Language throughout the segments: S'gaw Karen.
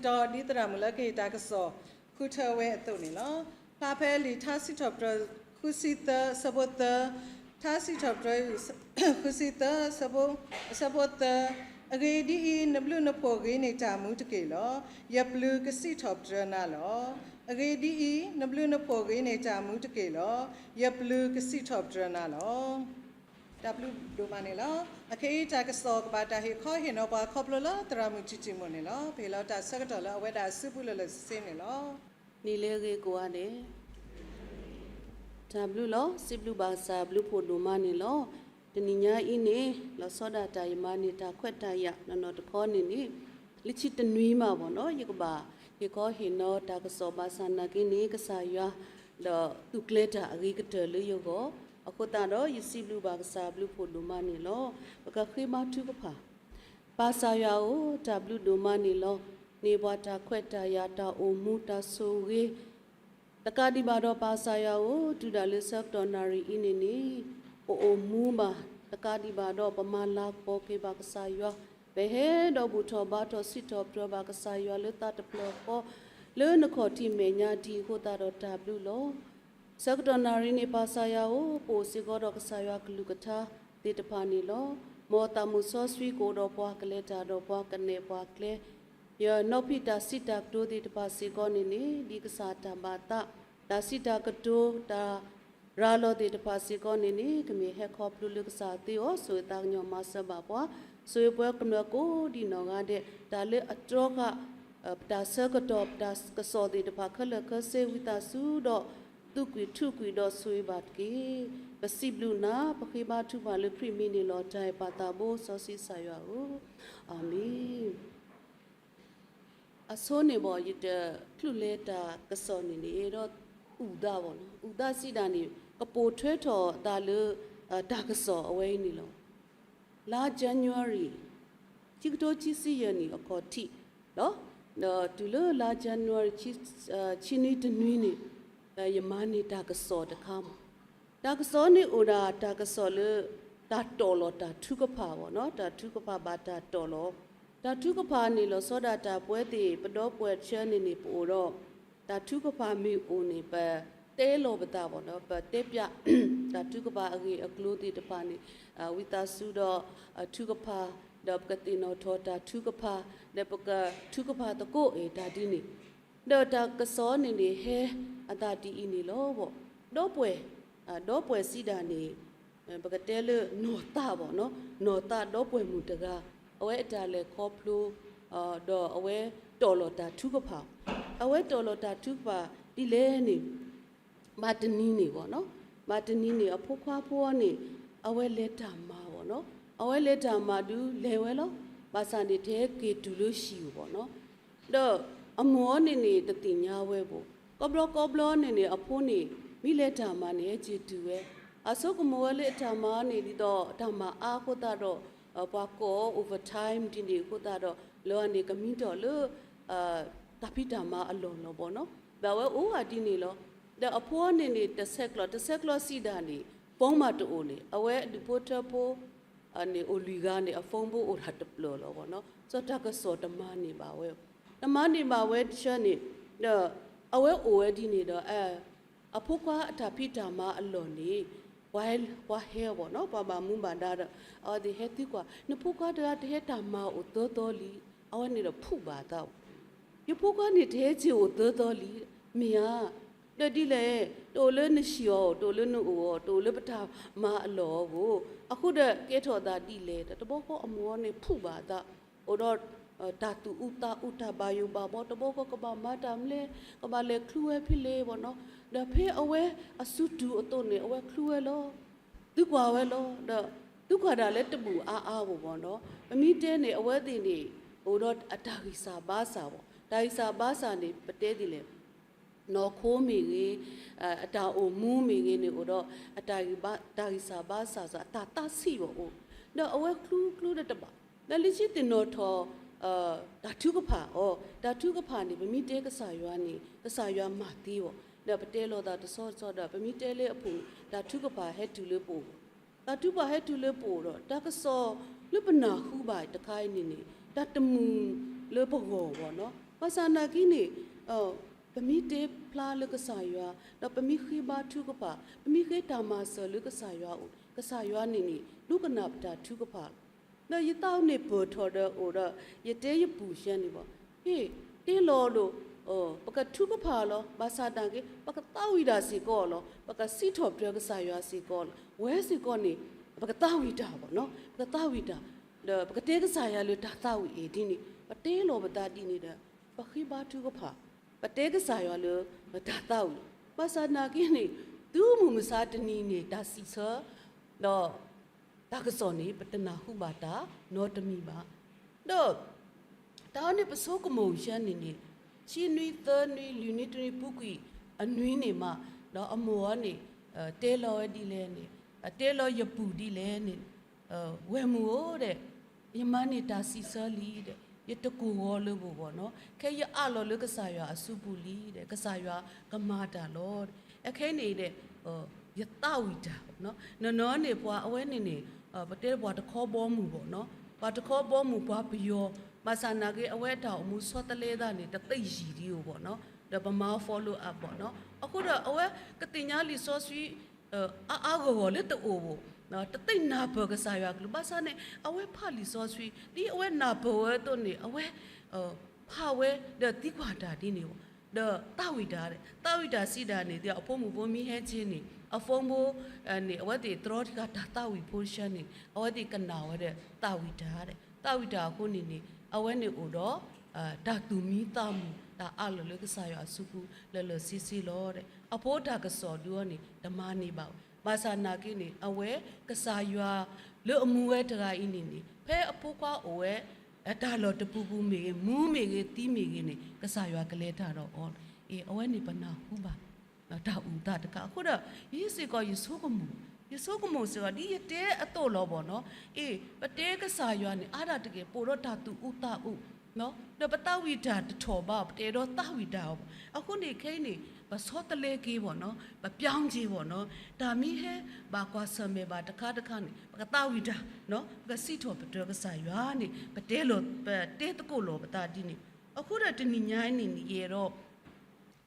ဒီးဒ်သရၣ်မုၣ်လၢကဟ့ၣ်တၢ်ကစီၣ်ဃုထၢဝဲအသိးန့ၣ်လီၤ. ဖျါဖဲလံာ်ထါစံးထီၣ်ပတြၢၤ ဃုဆံသၢ အဆၢဖိသၢ, ထါစံးထီၣ်ပတြၢၤ ဃုဆံသၢ အဆၢဖိသၢ, အဂ့ၢ်ဒ်အံၤ, နဘျုးနဖှိၣ်ဂ့ၤန့ၢ်တၢ်မူတက့ၢ်လီၤ. ယပျုၤကစံးထီၣ်ပတြၢၤနၤလီၤ. အဂ့ၢ်ဒ်အံၤ, နဘျုးနဖှိၣ်ဂ့ၤန့ၢ်တၢ်မူတက့ၢ်လီၤ. ယပျုၤကစံးထီၣ်ပတြၢၤနၤလီၤ. တၢ်ဘျုးဒိၣ်မးန့ၣ်လီၤ. အခဲအံၤတၢ်ကစီၣ်ကဘၣ်တၢ်ဟ့ၣ်ခီဟ့ၣ်နီၤပှၤခီဖျိလၢသရၣ်မုၣ်ထံၣ်ထံၣ်မိၢ်န့ၣ်လီၤ. ပဟ့ၣ်လီၤတၢ်ဆၢကတီၢ်လၢအဝဲဒၣ်အစုပူၤလၢာ်လၢာ်ဆ့ဆ့န့ၣ်လီၤ. နံၤလၢအဂ့ၤကိးဂၤဒဲး, တၢ်ဘျုးလီၤ. စံးဘျုးဘၣ်ကစၢ်အဘျုးဖှိၣ်ဒိၣ်မးန့ၣ်လီၤ. တနံၤညါအံၤန့ၣ် လီၤဆီဒၣ်တၢ်ယမၤန့ၢ်တၢ်ခွဲးတၢ်ယာ်နီၢ်နီၢ်တခီန့ၣ်န့ၣ် လၢခံတနွံမးဘၣ်နီၤ ယကဘၣ်ဟ့ၣ်ခီဟ့ၣ်နီၤတၢ်ကစီၣ်ဘၣ်ဆၣ်နာ်က့န့ၣ် ကစၢ်ယွၤ ဒီးသူၣ်ကျဲၤတၢ်အဂ့ၤကတၢၢ်လၢယဂီၢ်, အဃိသတးဒီး ယစံးဘျုးဘၣ်ကစၢ်အဘျုးဖှိၣ်ဒိၣ်မးန့ၣ်လီၤ. ပကဃ့ဘါထုကဖၣ်, ပၢ်ကစၢ်ယွၤဧၢ, တၢ်ဘျုးဒိၣ်မးန့ၣ်လီၤ. န့ၢ်ပှၤတၢ်ခွဲးတၢ်ယာ် တၢ်အိၣ်မူ တၢ်ဆိၣ်ဂ့ၤ တကးဒံးဘၣ်ဒီးပၢ်ကစၢ်ယွၤဧၢ, တုၤဒၣ်လၢဆၢကတီၢ်နၣ်ရံၣ်အံၤန့ၣ်န့ၣ် ပအိၣ်မူဘၣ်, တကးဒံးဘၣ်ဒီးပမၤလၤကပီၤက့ၤဘၣ်ကစၢ်ယွၤ, ပဟဲဒီးဘူၣ်ထီၣ်ဘါထီၣ်စံးထီၣ်ပတြၢၤဘၣ်ကစၢ်ယွၤလၢသးတဖျၢၣ်ဃီ, လၢနခီၣ်ထံးမဲာ်ညါဒ်အံၤအဃိသတးဒီးတၢ်ဘျုးလီၤ. ဆၢကတီၢ်နၣ်ရံၣ်န့ၣ် ပၢ်ကစၢ်ယွၤဧၢ, ပအိၣ်စ့ၢ်ကီးဒီးကစၢ်ယွၤကလုၢ်ကထါသ့ၣ်တဖၣ်န့ၣ်လီၤ. မ်သးမုၢ်စီဆှံကအိၣ်ဒီးပှၤ ကလဲၤတၢ်ဒီးပှၤ ကနဲၣ်ပှၤကျဲ ယနီၣ်ဖံးတၢ်စံးတၢ်ကတိၤသ့ၣ်တဖၣ်စ့ၢ်ကီးန့ၣ်န့ၣ် ဒ်ကစၢ်တၢ်ဘၣ်သး, တၢ်စံးတၢ်ကတိၤ တၢ်ရၤလီၤသ့ၣ်တဖၣ်စ့ၢ်ကီးန့ၣ်န့ၣ် ကမ့ၢ်ဟဲခီဖျိလၢကစၢ်သ့အီၤ ဆိၣ်ဂ့ၤသးကညီၤမၤစၢၤဘၣ်ပှၤ, ဆိၣ်ဂ့ၤပှၤကမျၢၢ်ကိးဒံနီၢ်ဂၤဒဲး, တၢ်လၢအတြီဃာ် ပတၢ်ဆၢကတီၢ် ပတၢ်ကစီၣ်သ့ၣ်တဖၣ်ခဲလၢာ်ခဲဆ့ ဝံသးစူၤဒီး သူၣ်ကွံာ်ထူးကွံာ်ဒီးဆိၣ်ဂ့ၤဘၣ်တက့ၢ်. ပစံးဘျုးနၤ ပဃ့ဘါထုကဖၣ်လၢခရံာ်မံၤန့ၣ်လီၤ. တၢ်အဲၣ်ပၢ်သးဘိစီဆှံကစၢ်ယွၤဧၢ, အၤမ့ၣ်. အဆိန့ၣ်ဘၣ် ယတချုးလဲၤတၢ်ကစီၣ်န့ၣ်န့ၣ်ဒီး အုၣ်သးဘၣ်နီၤ, အုၣ်သးစံးဒၣ်န့ၣ် ကပိာ်ထွဲထီၣ်သးလၢ တၢ်ကစီၣ်အဝဲအံၤန့ၣ်လီၤ. လါ January ခံကထိခံဆံယဲၢ်နံၣ်အခီၣ်ထံးလီၤ. ဒီးတုၤလၢလါ January ဆံနွံတနွံန့ၣ် ယမၤန့ၢ်တၢ်ကစီၣ်တခါမး. တၢ်ကစီၣ်န့ၣ်အိၣ်ဒၣ်တၢ်ကစီၣ်လၢ တၢ်တီၢ်လီၤတၢ်ထုကဖၣ်ဘၣ်နီၤ, တၢ်ထုကဖၣ်ဘၣ်တၢ်တီၢ်လီၤ. တၢ်ထုကဖၣ်န့ၣ် လီၤဆီဒၣ်တၢ်ပဝဲသ့ၣ် ပဒီပုၢ်ဝဲၢ်တဆၢန့ၣ်န့ၣ် ပအိၣ်ဒီး တၢ်ထုကဖၣ်မ့ၢ်အိၣ်န့ၣ် ပတဲလီၤပသးဘၣ်နီၤ, ပတဲပျး တၢ်ထုကဖၣ်အဂ့ၢ်အကျိၤသ့ၣ်တဖၣ်န့ၣ် ဝံသးစူၤဒီး ထုကဖၣ် ဒီးပကသ့ၣ်နီၣ်ထီၣ်တၢ်ထုကဖၣ် ဒီးပကထုကဖၣ်သကိးအတၢ်ဒ်န့ၣ် ဒီးတၢ်ကစီၣ်န့ၣ်န့ၣ် ဟဲအသးဒ်အံၤန့ၣ်လီၤ. ဒီပုၢ်ဝဲၢ်, ဒီပုၢ်ဝဲၢ်စံးဒၣ်န့ၣ် ပကတဲလၢနီၢ်သးဘၣ်နီၤ, နီၢ်သးဒီပုၢ်ဝဲၢ်မုၣ်တဂၤ အဝဲအတၢ်လဲၤခီဖျိ ဒီးအဝဲတီၢ်လီၤတၢ်ထုကဖၣ်, အဝဲတီၢ်လီၤတၢ်ထုကဖၣ်ဒ်လဲၣ်န့ၣ် မၤတနံၤန့ၣ်ဘၣ်နီၤ, မၤတနံၤန့ၣ် အဖိခွါဖိန့ၣ် အဝဲလဲၤတၢ်မၤဘၣ်နီၤ, အဝဲလဲၤတၢ်မၤဒုးလဲၤဝဲလီၤ, ဘၣ်ဆၣ်န့ၣ် တဟဲက့ၤတုၤလၢဟံၣ်ဘၣ်နီၤ, ဒီးအမိၢ်အီၤန့ၣ်န့ၣ် တသ့ၣ်ညါဝဲဘၣ်, ကိးဘျီကိးဘျီန့ၣ်န့ၣ် အဖိန့ၣ် မ့ၢ်လဲၤတၢ်မၤန့ၣ် ဟဲက့ၤတုၤဝဲ, အဆိကမိၣ်ဝဲလၢအတၢ်မၤန့ၣ် ဒ်သိးတၢ်မၤအါအဃိသတးဒီး ပှၤကိးအီၤ overtime ဒ်န့ၣ်အဃိသတးဒီး လၢအန့ၣ်ကမံထီၣ်လၢ တၢ်ဖံးတၢ်မၤအလီၢ်လီၤဘၣ်နီၤ, ဒီးအဝဲအိၣ်ဝဲဒ်န့ၣ်လီၤ. ဒီးအဖိအီၤန့ၣ်န့ၣ် တဆဲးကျိး တဆဲးကျိးစံးဒၣ်န့ၣ် phone မးတအိၣ်န့ၣ် အဝဲအဒူၣ်ဖိထၢဖိ န့ၣ်အိၣ်လွံၢ်ဂၤန့ၣ် အ phone ဘိအိၣ်ဒၣ်တဖျၢၣ်လီၤဘၣ်နီၤ, စီၤတၢ်ကစီၣ်တမၤန့ၢ်ဘၣ်ဝဲ, တမၤန့ၢ်ဘၣ်ဝဲတဆၢန့ၣ် ဒီးအဝဲအိၣ်ဝဲဒ်န့ၣ်ဒီး အဖိခွါအတၢ်ဖံးတၢ်မၤအလီၢ်န့ၣ် ပှၤဟဲဘၣ်နီၤ, ပှၤဘၣ်မူဘၣ်ဒါဒီး အဝဲသ့ၣ်ဟဲသံကွၢ် နဖိခွါတဂၤတဟဲတၢ်မၤအိၣ်သၢသီလံ, အဝဲန့ၣ်ဒီးဖုးဘၣ်အသးဘၣ်, ယဖိခွါန့ၣ်တဟဲက့ၤအိၣ်သၢသီလံ, မ့ၢ်ဧါ, ဒီးဒ်လဲၣ်, တအိၣ်လၢနဟံၣ်အီၤ, တအိၣ်လၢနအိၣ်အီၤ, တအိၣ်လၢပတၢ်မၤအလီၢ်အဂီၢ်, အဃိဒီးကဲထီၣ်သးဒ်လဲၣ်, ဒီးတဘျီဃီအမိၢ်အီၤန့ၣ်ဖုးဘၣ်အသး အိၣ်ဒီး တၢ်သူၣ်အုးသးအုး တၢ်ဘၣ်ယိၣ်ဘၣ်ဘီ တဘျီဃီကဘၣ်မၤတၢ်မနုၤလဲၣ်, ကဘၣ်လဲၤချုးဝဲဖဲလဲၣ်ဘၣ်နီၤ, ဒီးဖဲအဝဲအစုတုၤအသိးန့ၣ် အဝဲချုးဝဲလီၤ, သံကွၢ်ဝဲလီၤ, ဒီးသံကွၢ်ဒၣ်လၢတဘူၣ်အါအါဘၣ်ဘၣ်နီၤ, ပမ့ၢ်တဲန့ၣ် အဝဲသ့ၣ်န့ၣ် အိၣ်ဒီးအတၢ်ဂံၢ်စၢ်ဘါစၢ်ဘၣ်, တၢ်ဂံၢ်စၢ်ဘါစၢ်န့ၣ် ပတဲဒ်လဲၣ် နီၢ်ခိမ့ၢ်ဂ့ၤ, အတၢ်အိၣ်မူမ့ၢ်ဂ့ၤန့ၣ် အိၣ်ဒီး အတၢ်ဂံၢ်ဘါ, တၢ်ဂံၢ်စၢ်ဘါစၢ်စ့ၢ် အတၢ်သးဆံးဘၣ်အိၣ်, ဒီးအဝဲချုးချုးဒီးတဘၣ်, ဒီးလၢခံသ့ၣ်နီၣ်ထီၣ် တၢ်ထုကဖၣ်အီၤ, တၢ်ထုကဖၣ်န့ၣ် ပမ့ၢ်တဲကစၢ်ယွၤန့ၣ် ကစၢ်ယွၤမၤသ့ဘၣ်, ဒီးပတဲလိာ်သးတဆီတဆီဒီး ပမ့ၢ်တဲလၢအပူၤန့ၣ် တၢ်ထုကဖၣ်ဟဲတုၤလၢပအိၣ်, တၢ်ထုကဖၣ်ဟဲတုၤလၢပအိၣ်ဒီး တၢ်ကစီၣ်လၢပနၢ်ဟူဘၣ်တခါအံၤန့ၣ်န့ၣ် တၢ်တမုာ်လၢပဂီၢ်ဘၣ်နီၤ, ဘၣ်ဆၣ်နာ်က့န့ၣ် ပမ့ၢ်တဲဖျါလၢကစၢ်ယွၤ ဒီးပမ့ၢ်ဃ့ဘါထုကဖၣ် ပမ့ၢ်ဃ့တၢ်မၤစၢၤလၢကစၢ်ယွၤအအိၣ် ကစၢ်ယွၤန့ၣ်န့ၣ် ဒိကနၣ်ပတၢ်ထုကဖၣ်လီၤ. ဒီးယသးန့ၣ်ပၢၢ်ထီၣ်ဒီးအိၣ်ဒီး ယတဲယပုၢ်ဆှၢန့ၣ်ဘၣ်, ဟ့ၣ် တဲလီၤဒီး ပကထုကဖၣ်လီၤ. ဘၣ်ဆၣ်နာ်က့ ပကသးဝံၣ်တၢ်စ့ၢ်ကီးလီၤ. ပကစံးထီၣ်ပတြၢၤကစၢ်ယွၤစ့ၢ်ကီးလီၤ. ဝဲစ့ၢ်ကီးန့ၣ် ပကသးဝံၣ်တၢ်ဘၣ်နီၤ ပကသးဝံၣ်တၢ် ဒီးပကတဲကစၢ်ယွၤလၢတၢ်သးဝံၣ်အံၤဒ်န့ၣ် ပတဲလီၤပသးဒ်န့ၣ်ဒီး ပဃ့ဘါထုကဖၣ် ပတဲကစၢ်ယွၤလၢတၢ်သးဝံၣ်. ဘၣ်ဆၣ်နာ်က့န့ၣ် တုၤမုၢ်မဆါတနံၤန့ၣ် တၢ်စံးဆၢ ဒီး တၢ်ကစီၣ်န့ၣ် ပတနၢ်ဟူဘၣ်တၢ်နီတမံၤဘၣ်. ဒီး တၢ်အံၤန့ၣ် ပဆိကမိၣ်ဆၢန့ၣ်န့ၣ် ဆံနွံသၢနွံလွံၢ်နွံတနွံပူၤကွံာ်အနွံန့ၣ်မး ဒီးအမိၢ်အီၤန့ၣ် တဲလီၤဝဲဒ်လဲၣ်န့ၣ် တဲလီၤယပုၢ်ဒ်လဲၣ်န့ၣ် ဝဲၢ်မုၣ်ဧၢဒီး ယမၤန့ၢ်တၢ်စံးဆၢလံဒီး ယတကိၢ်ဂီၤလၢၤဘၣ်ဘၣ်နီၤ ခဲအံၤယအးလီၤလၢကစၢ်ယွၤအစုပူၤလံဒီး ကစၢ်ယွၤကမၤတၢ်လီၤ. အခဲအံၤန့ၣ်ဒီး ယသးဝံၣ်တၢ် နီၢ်နီၢ်န့ၣ် ပှၤအဝဲန့ၣ်န့ၣ် ပတဲပှၤတခီဘီမုၢ်ဘၣ်နီၤ ပှၤတခီဘီမုၢ်ပှၤပယီၤ ဘၣ်ဆၣ်နာ်က့ အဝဲတၢ်အိၣ်မူဆီတလဲသးန့ၣ် တသ့ယံာ်ဒံးအိၣ်ဘၣ်နီၤ ဒီးပမၤ follow up ဘၣ်နီၤ အဃိဒီးအဝဲကသ့ၣ်ညါလံာ်စီဆှံ အါအါဂီၢ်ဂီၢ်လၢတအိၣ်ဘၣ် တသ့ၣ်နၢ်ပၢၢ်ကစၢ်ယွၤကလုၢ် ဘၣ်ဆၣ်န့ၣ် အဝဲဖးလံာ်စီဆှံ ဒ်အဝဲနၢ်ပၢၢ်ဝဲအသိးန့ၣ် အဝဲ ဖးဝဲ ဒီးသံကွၢ်တၢ်ဒ်န့ၣ်ဘၣ် ဒီးသးဝံၣ်တၢ် သးဝံၣ်တၢ်စံးဒၣ်န့ၣ် ဒီးအဖိမုၣ်ဖိမ့ၢ်ဟဲက့ၤန့ၣ် အ phone ဖိန့ၣ် အဝဲသ့ၣ်တြီတဃာ်တၢ်သးဝံၣ်ဖိတဆၢန့ၣ် အဝဲသ့ၣ်ကနၣ်ဝဲဒီးသးဝံၣ်တၢ် သးဝံၣ်တၢ်အဃိန့ၣ်န့ၣ် အဝဲန့ၣ်အိၣ်ဒီး တၢ်သူၣ်မံသးမုာ် တၢ်အးလီၤလၢကစၢ်ယွၤအစုပူၤလၢာ်လၢာ်ဆ့ဆ့လီၤ. အဖိတၢ်ကစီၣ်ဒုအီၤန့ၣ် တမၤန့ၢ်ဘၣ် ဘၣ်ဆၣ်နာ်က့န့ၣ် အဝဲကစၢ်ယွၤလၢအမူဝဲတဂၤအံၤန့ၣ်န့ၣ် ဖဲအဖိခွါအိၣ်ဝဲ တၢ်လီၢ်တပူၤပူၤမ့ၢ်ဂ့ၤ မူမ့ၢ်ဂ့ၤ သံမ့ၢ်ဂ့ၤန့ၣ် ကစၢ်ယွၤကလဲၤတၢ်ဒီးအီၤ အဝဲန့ၣ်ပနၢ်ဟူဘၣ် တၢ်အုၣ်သးတခါ အဃိဒီး ယစ့ၢ်ကီးယဆိကမိၣ် ယဆိကမိၣ်စ့ၢ်ကီး ဒ်ယတဲအသိးလီၤဘၣ်နီၤ အ့ ပတဲကစၢ်ယွၤန့ၣ် အါဒၣ်တက့ၢ် ပအိၣ်ဒီးတၢ်သူၣ်အုးသးအုး ဒီးပသးဝံၣ်တၢ်တထီၣ်ဘၣ် ပတအဲၣ်ဒိးသးဝံၣ်တၢ်အီၤဘၣ် အဃိန့ၣ်ခဲအံၤန့ၣ် ပဆီတလဲက့ၤဘၣ်နီၤ ပပျီက့ၤဘၣ်နီၤ တၢ်မ့ၢ်ဟဲဘၣ်ကွၢ်ဆၢၣ်မဲာ်ဘၣ်တခါတခါန့ၣ် ပကသးဝံၣ်တၢ် ပကစံးထီၣ်ပတြၢၤကစၢ်ယွၤန့ၣ် ပတဲလီၤ ပတဲသကိးလီၤပသးဒ်န့ၣ် အဃိဒီးတနံၤညါအံၤန့ၣ်န့ၣ် ယအဲၣ်ဒိး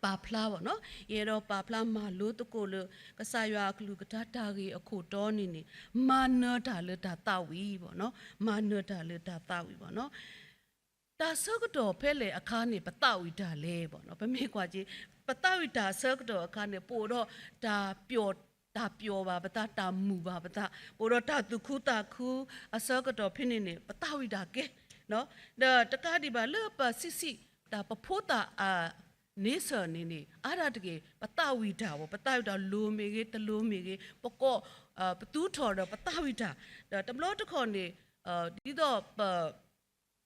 ပာ်ဖျါဘၣ်နီၤ ယအဲၣ်ဒိးပာ်ဖျါမၤလိသကိးလၢ ကစၢ်ယွၤအကလုၢ်ကထါတၢ်ဂ့ၢ်အခိၣ်တီန့ၣ်န့ၣ် မၤနၢၤတၢ်လၢတၢ်သးဝံၣ်ဘၣ်နီၤ မၤနၢၤတၢ်လၢတၢ်သးဝံၣ်ဘၣ်နီၤ တၢ်ဆၢကတီၢ်ဖဲလဲၣ်အခါန့ၣ် ပသးဝံၣ်တၢ်လဲၣ်ဘၣ်နီၤ ပမ့ၢ်ကွၢ်က့ၤ ပသးဝံၣ်တၢ်ဆၢကတီၢ်အခါန့ၣ် ပအိၣ်ဒီးတၢ်ပျီ တၢ်ပျီဘၣ်ပသး တၢ်မုာ်ဘၣ်ပသး ပအိၣ်ဒီးတၢ်သူၣ်ခုသးခုအဆၢကတီၢ်ဖဲန့ၣ်န့ၣ် ပသးဝံၣ်တၢ်ကဲ ဒီးတကးဒံးဘၣ်လၢပဆံးဆံးတၢ်ပဖိသၣ် အ nature န့ၣ်န့ၣ် အါဒၣ်တက့ၢ် ပသးဝံၣ်တၢ်ဘၣ် ပသးဝံၣ်တၢ်လိၤမ့ၢ်ဂ့ၤ တလိၤမ့ၢ်ဂ့ၤ ပကိး ပသူထီၣ်ဒီးပသးဝံၣ်တၢ် ဒီးတဘျီတခီၣ်န့ၣ် ဒ်သိး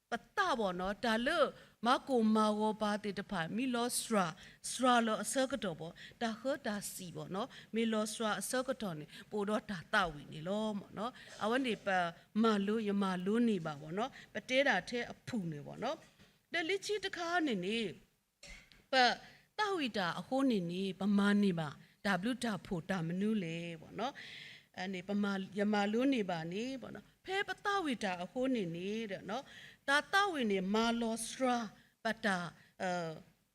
ပ ပသးဘၣ်နီၤ တၢ်လၢမၤကိၢ်မၤဂီၤပှၤသ့ၣ်တဖၣ် မ့ၢ်လီၤစှၤ စှၤလီၤအဆၢကတီၢ်ဘၣ် တၢ်ဃၢတၢ်စံၣ်ဘၣ်နီၤ မ့ၢ်လီၤစှၤအဆၢကတီၢ်န့ၣ် ပအိၣ်ဒီးတၢ်သးဝံၣ်န့ၣ်လီၤမ့ၢ်နီၤ အဝဲန့ၣ်ပမၤလိ ယမၤလိန့ၢ်ဘၣ်ဘၣ်နီၤ ပတဲဒၣ်ထဲအဖုၣ်န့ၣ်ဘၣ်နီၤ ဒီးလၢခံတခါန့ၣ်န့ၣ် ပသးဝံၣ်တၢ်အဃိန့ၣ်န့ၣ် ပမၤန့ၢ်ဘၣ် တၢ်ဘျုးတၢ်ဖှိၣ်တၢ်မနုၤလဲၣ်ဘၣ်နီၤ ယမၤလိန့ၢ်ဘၣ်န့ၣ် ဖဲပသးဝံၣ်တၢ်အဃိန့ၣ်န့ၣ် တၢ်သးဝံၣ်န့ၣ် မၤလီၤစှၤ ပတၢ်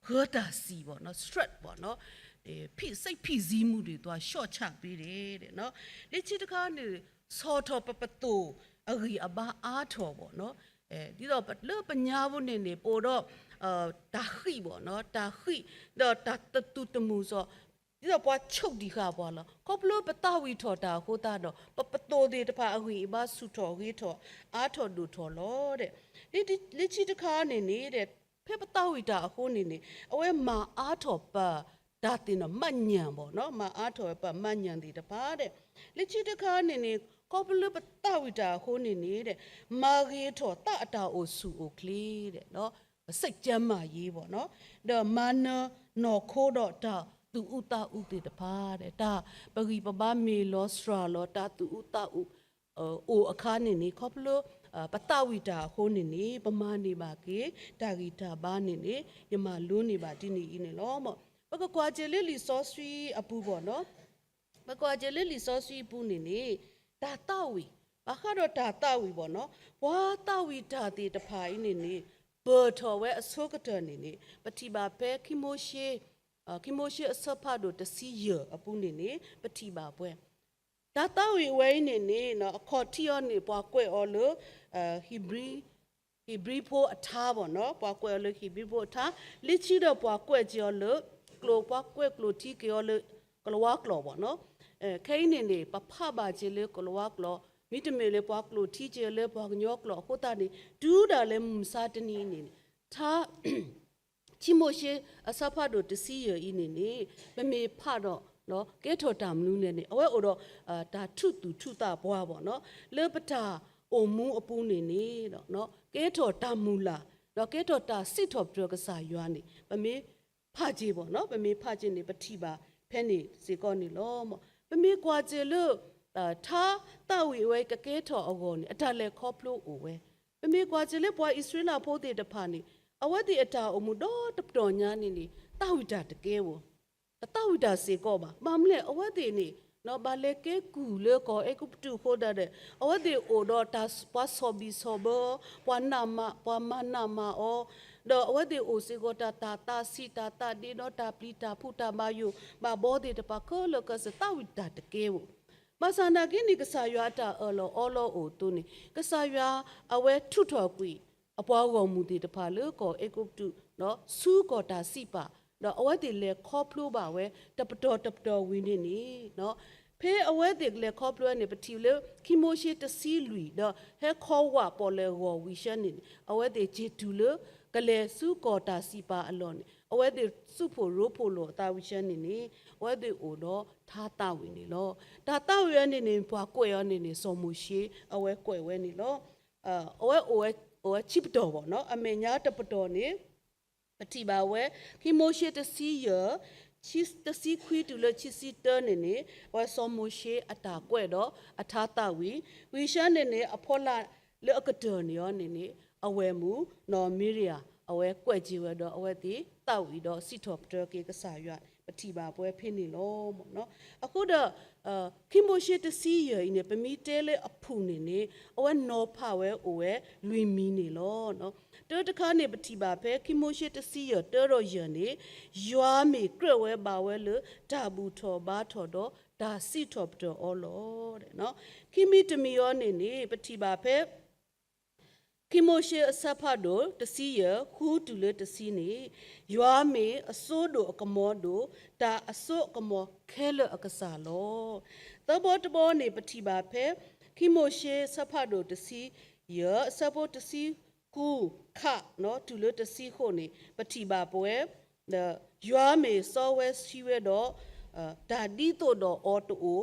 ဃၢတၢ်စံၣ်ဘၣ်နီၤ stress ဘၣ်နီၤ ဖိစိတ်ဖိစီးမှုတွေ သွားလျှော့ချပေးတယ် လၢခံတခါန့ၣ် ဆီၣ်ထီၣ်ပပသိၣ်အဂံၢ်အဘါအါထီၣ်ဘၣ်နီၤ ဒ်သိးလၢပညါပူၤန့ၣ်န့ၣ် ပအိၣ်ဒီး တၢ်ဃံၣ်ဘၣ်နီၤ တၢ်ဃံၣ် ဒီးတၢ်တသူၣ်တမုာ်စီး ဒ်သိးပှၤဆိၣ်တံၢ်ဃာ်ပှၤလီၤ ခီဖျိပသးဝံၣ်ထီၣ်တၢ်အဃိသတးဒီး ပပသိၣ်သ့ၣ်တဖၣ်အဂံၢ်အဘါဆူၣ်ထီၣ်ဂ့ၤထီၣ် အါထီၣ်ဒိၣ်ထီၣ်လီၤ လၢခံတခါန့ၣ်န့ၣ် ဖဲပသးဝံၣ်တၢ်အဃိန့ၣ်န့ၣ် အဝဲမၤအါထီၣ်ပ တၢ်သ့ၣ်နီၣ် မညံဘၣ်နီၤ မၤအါထီၣ်ပမညံသ့ၣ်တဖၣ် လၢခံတခါန့ၣ်န့ၣ် ခီဖျိလၢပသးဝံၣ်တၢ်အဃိန့ၣ်န့ၣ် မၤဂ့ၤထီၣ်သးအတၢ်အိၣ်ဆူၣ်အိၣ်ချ့ စိတ်ကျန်းမာရေးဘၣ်နီၤ ဒီးမၤနၢၤနီၢ်ခိဒီးတၢ်သူၣ်အုးသးအုးသ့ၣ်တဖၣ် တၢ်ပဂံၢ်ပဘါမ့ၢ်လီၤစှၤလီၤ တၢ်သူၣ်အုးသးအုး အိၣ်အခါန့ၣ်န့ၣ် ခီဖျိ ပသးဝံၣ်တၢ်အဃိန့ၣ်န့ၣ် ပမၤန့ၢ်ဘၣ်က့ၤ တၢ်ဂံၢ်တၢ်ဘါန့ၣ်န့ၣ် ယမၤလိန့ၢ်ဘၣ်ဒ်န့ၣ်အံၤန့ၣ်လီၤ. ပကကွၢ်က့ၤလၢလံာ်စီဆှံအပူၤဘၣ်နီၤ ပကွၢ်က့ၤလၢလံာ်စီဆှံအပူၤန့ၣ်န့ၣ် တၢ်သးဝံၣ် ဘၣ်ဃးဒီးတၢ်သးဝံၣ်ဘၣ်နီၤ ပှၤသးဝံၣ်တၢ်သ့ၣ်တဖၣ်အံၤန့ၣ်န့ၣ် ပၢၢ်ထီၣ်ဝဲအဆိကတၢၢ်န့ၣ်န့ၣ် ပထံၣ်ဘၣ်ဖဲခံမိၤၡ့, ခံမိၤၡ့အဆၢဖးဒိၣ်တဆံယဲၢ်အပူၤန့ၣ်န့ၣ် ပထံၣ်ဘၣ်ပှဲၤ တၢ်သးဝံၣ်ဝဲအံၤန့ၣ်န့ၣ် အခီၣ်ထံးအီၤန့ၣ် ပှၤကွဲးအီၤလၢ ဟံးဘြံၤဖိအထါဘၣ်နီၤ, ပှၤကွဲးအီၤလၢဟံးဘြံၤဖိအထါ, လၢခံဒီးပှၤကွဲးက့ၤအီၤလၢ ကျိာ်, ပှၤကွဲးကျိာ်ထံက့ၤအီၤလၢ ကလၤဝါကျိာ်ဘၣ်နီၤ. ခဲအံၤန့ၣ်န့ၣ် ပဖးဘၣ်က့ၤလၢကလၤဝါကျိာ်, မ့တမ့ၢ်လၢပှၤကျိာ်ထံက့ၤလၢပှၤကညီကျိာ်အဃိသတးန့ၣ် တုၤဒၣ်လဲာ်မုၢ်မဆါတနံၤအံၤန့ၣ်န့ၣ် ထါ ခံမိၤၡ့အဆၢဖးဒိၣ်တဆံယဲၢ်အံၤန့ၣ်န့ၣ် ပမ့ၢ်ဖးဒီး ကဲထီၣ်တၢ်မနုၤလဲၣ်န့ၣ် အဝဲအိၣ်ဒီး တၢ်ထူၣ်သူၣ်ထူၣ်သးပှၢ်ဘၣ်နီၤ, လၢပတၢ်အိၣ်မူအပူၤန့ၣ်န့ၣ် ကဲထီၣ်တၢ်မုၢ်လၢ် ဒီးကဲထီၣ်တၢ်စံးထီၣ်ပတြၢၤကစၢ်ယွၤန့ၣ် ပမ့ၢ်ဖးက့ၤဘၣ်နီၤ, ပမ့ၢ်ဖးက့ၤန့ၣ် ပထံၣ်ဘၣ်ဖဲန့ၣ်စ့ၢ်ကီးန့ၣ်လီၤ. ပမ့ၢ်ကွၢ်က့ၤလၢ ထါသးဝံၣ်အဝဲကကဲထီၣ်အဂီၢ်န့ၣ် အတၢ်လဲၤခီဖျိအိၣ်ဝဲ, ပမ့ၢ်ကွၢ်က့ၤလၢပှၤအံၣ်စရ့လးဖိသ့ၣ်တဖၣ်န့ၣ် အဝဲသ့ၣ်အတၢ်အိၣ်မူဒီတပတီၢ်ညါန့ၣ်န့ၣ် သးဝံၣ်တၢ်တကဲဧိၤ တသးဝံၣ်တၢ်စ့ၢ်ကီးဘၣ်. ဘၣ်မနုၤလဲၣ် အဝဲသ့ၣ်န့ၣ် ဘၣ်လဲၤကဲကုၢ်လၢကီၢ်အဲၤကူပတူးအဃိသတးဒီး အဝဲသ့ၣ်အိၣ်ဒီးတၢ်ပှၤဆီၣ်ဘံၣ်ဆီၣ်ဘၢ, ပှၤနးမး, ပှၤမၤနးမၤအီၤ, ဒီးအဝဲသ့ၣ်အိၣ်စ့ၢ်ကီးတၢ် တၢ်သးဆံး တၢ်သးဒ့ဒီးတၢ်ပျံၤတၢ်ဖုးတၢ်ဘၣ်ယိၣ်ဘၣ်ဘီသ့ၣ်တဖၣ်ခဲလၢာ်ခဲဆ့ သးဝံၣ်တၢ်တကဲဧိၤ ဘၣ်ဆၣ်နာ်က့န့ၣ် ကစၢ်ယွၤအတၢ်အၢၣ်လီၤအီလီၤအိၣ်အသိးန့ၣ် ကစၢ်ယွၤအဝဲထုးထီၣ်ကွံာ် အပှၤဂီၢ်မုၢ်သ့ၣ်တဖၣ်လၢကီၢ်အဲၤကူပတူး ဆူကီၢ်တၢ်စံးပာ်, ဒီးအဝဲသ့ၣ်လဲၤခီဖျိဘၣ်ဝဲ တပတီၢ်တပတီၢ်ဝံၤန့ၣ်န့ၣ် ဖဲအဝဲသ့ၣ်ကလဲၤခီဖျိဝဲန့ၣ် ပထံၣ်လၢ ခံမိၤၡ့တဆံလွံၢ် ဒီးဟဲခီဝးပီၣ်လဲၣ်ဂီၢ်ဝံၤဆၢန့ၣ်န့ၣ် အဝဲသ့ၣ်က့ၤတုၤလၢ ကလဲၤဆူကီၢ်တၢ်စံးပာ်အလီၢ်န့ၣ် အဝဲသ့ၣ်စူးဖှိၣ်ရိဖှိၣ်လိာ်အသးဝံၤဆၢန့ၣ်န့ၣ် အဝဲသ့ၣ်အိၣ်ဒီးထါသးဝံၣ်န့ၣ်လီၤ. တၢ်သးဝံၣ်အံၤန့ၣ်န့ၣ် ပှၤကွဲးအီၤန့ၣ်န့ၣ် စီၤမိၤၡ့ အဝဲကွဲးဝဲန့ၣ်လီၤ. အဝဲအိၣ်ဝဲ အိၣ်ဝဲခံပတီၢ်ဘၣ်နီၤ, အမဲာ်ညါတပတီၢ်န့ၣ် ပထံၣ်ဘၣ်ဝဲ ခံမိၤၡ့တဆံယဲၢ် တဆံခွံတုၤလၢခံဆံတၢန့ၣ်န့ၣ် အဝဲစီၤမိၤၡ့အတၢ်ကွဲးဒီးအထါသးဝံၣ်, ဝံၤဆၢန့ၣ်န့ၣ် အဖီလာ်လၢအကတၢၢ်န့ၣ်အီၤန့ၣ်န့ၣ် အဝဲၢ်မုၣ်နီၢ်မံရယၤ အဝဲကွဲးက့ၤဝဲဒီး အဝဲသ့ၣ်သးဝံၣ်ဒီးစံးထီၣ်ပတြၢၤက့ၤကစၢ်ယွၤ ပထံၣ်ဘၣ်ပဝဲဖဲန့ၣ်လီၤ. အဃိဒီး ခံမိၤၡ့တဆံယဲၢ်အံၤန့ၣ် ပမ့ၢ်တဲလၢအဖုၣ်န့ၣ်န့ၣ် အဝဲနီၤဖးဝဲအိၣ်ဝဲလွံၢ်မံၤန့ၣ်လီၤ. တၢတခါန့ၣ် ပထံၣ်ဘၣ်ဖဲခံမိၤၡ့တဆံယဲၢ် တၢဒီးယဲၢ်န့ၣ် ယွၤမ့ၢ်ကြၢးဝဲဘၣ်ဝဲလၢတၢ်ဘူၣ်ထီၣ်ဘါထီၣ်ဒီးတၢ်စံးထီၣ်ပတြၢၤအီၤလီၤ. ခံမံၤတမံၤအီၤန့ၣ်န့ၣ် ပထံၣ်ဘၣ်ဖဲ ခံမိၤၡ့အဆၢဖးဒိၣ်တဆံယဲၢ် ဃုတုၤလၢတဆံန့ၣ် ယွၤမ့ၢ်အစိဒိၣ်အကမီၤဒိၣ် တၢ်အစိအကမီၤခဲလၢာ်အကစၢ်လီၤ. သၢဘီတဘီန့ၣ် ပထံၣ်ဘၣ်ဖဲ ခံမိၤၡ့အဆၢဖးဒိၣ်တဆံယဲၢ် အဆၢဖိတဆံဃု ခး တုၤလၢတဆံဃိးန့ၣ် ပထံၣ်ဘၣ်ပဝဲ ဒီးယွၤမ့ၢ်စီဝဲဆှံဝဲဒီး တၢ်ဒ်သိးဒီးအီၤတအိၣ်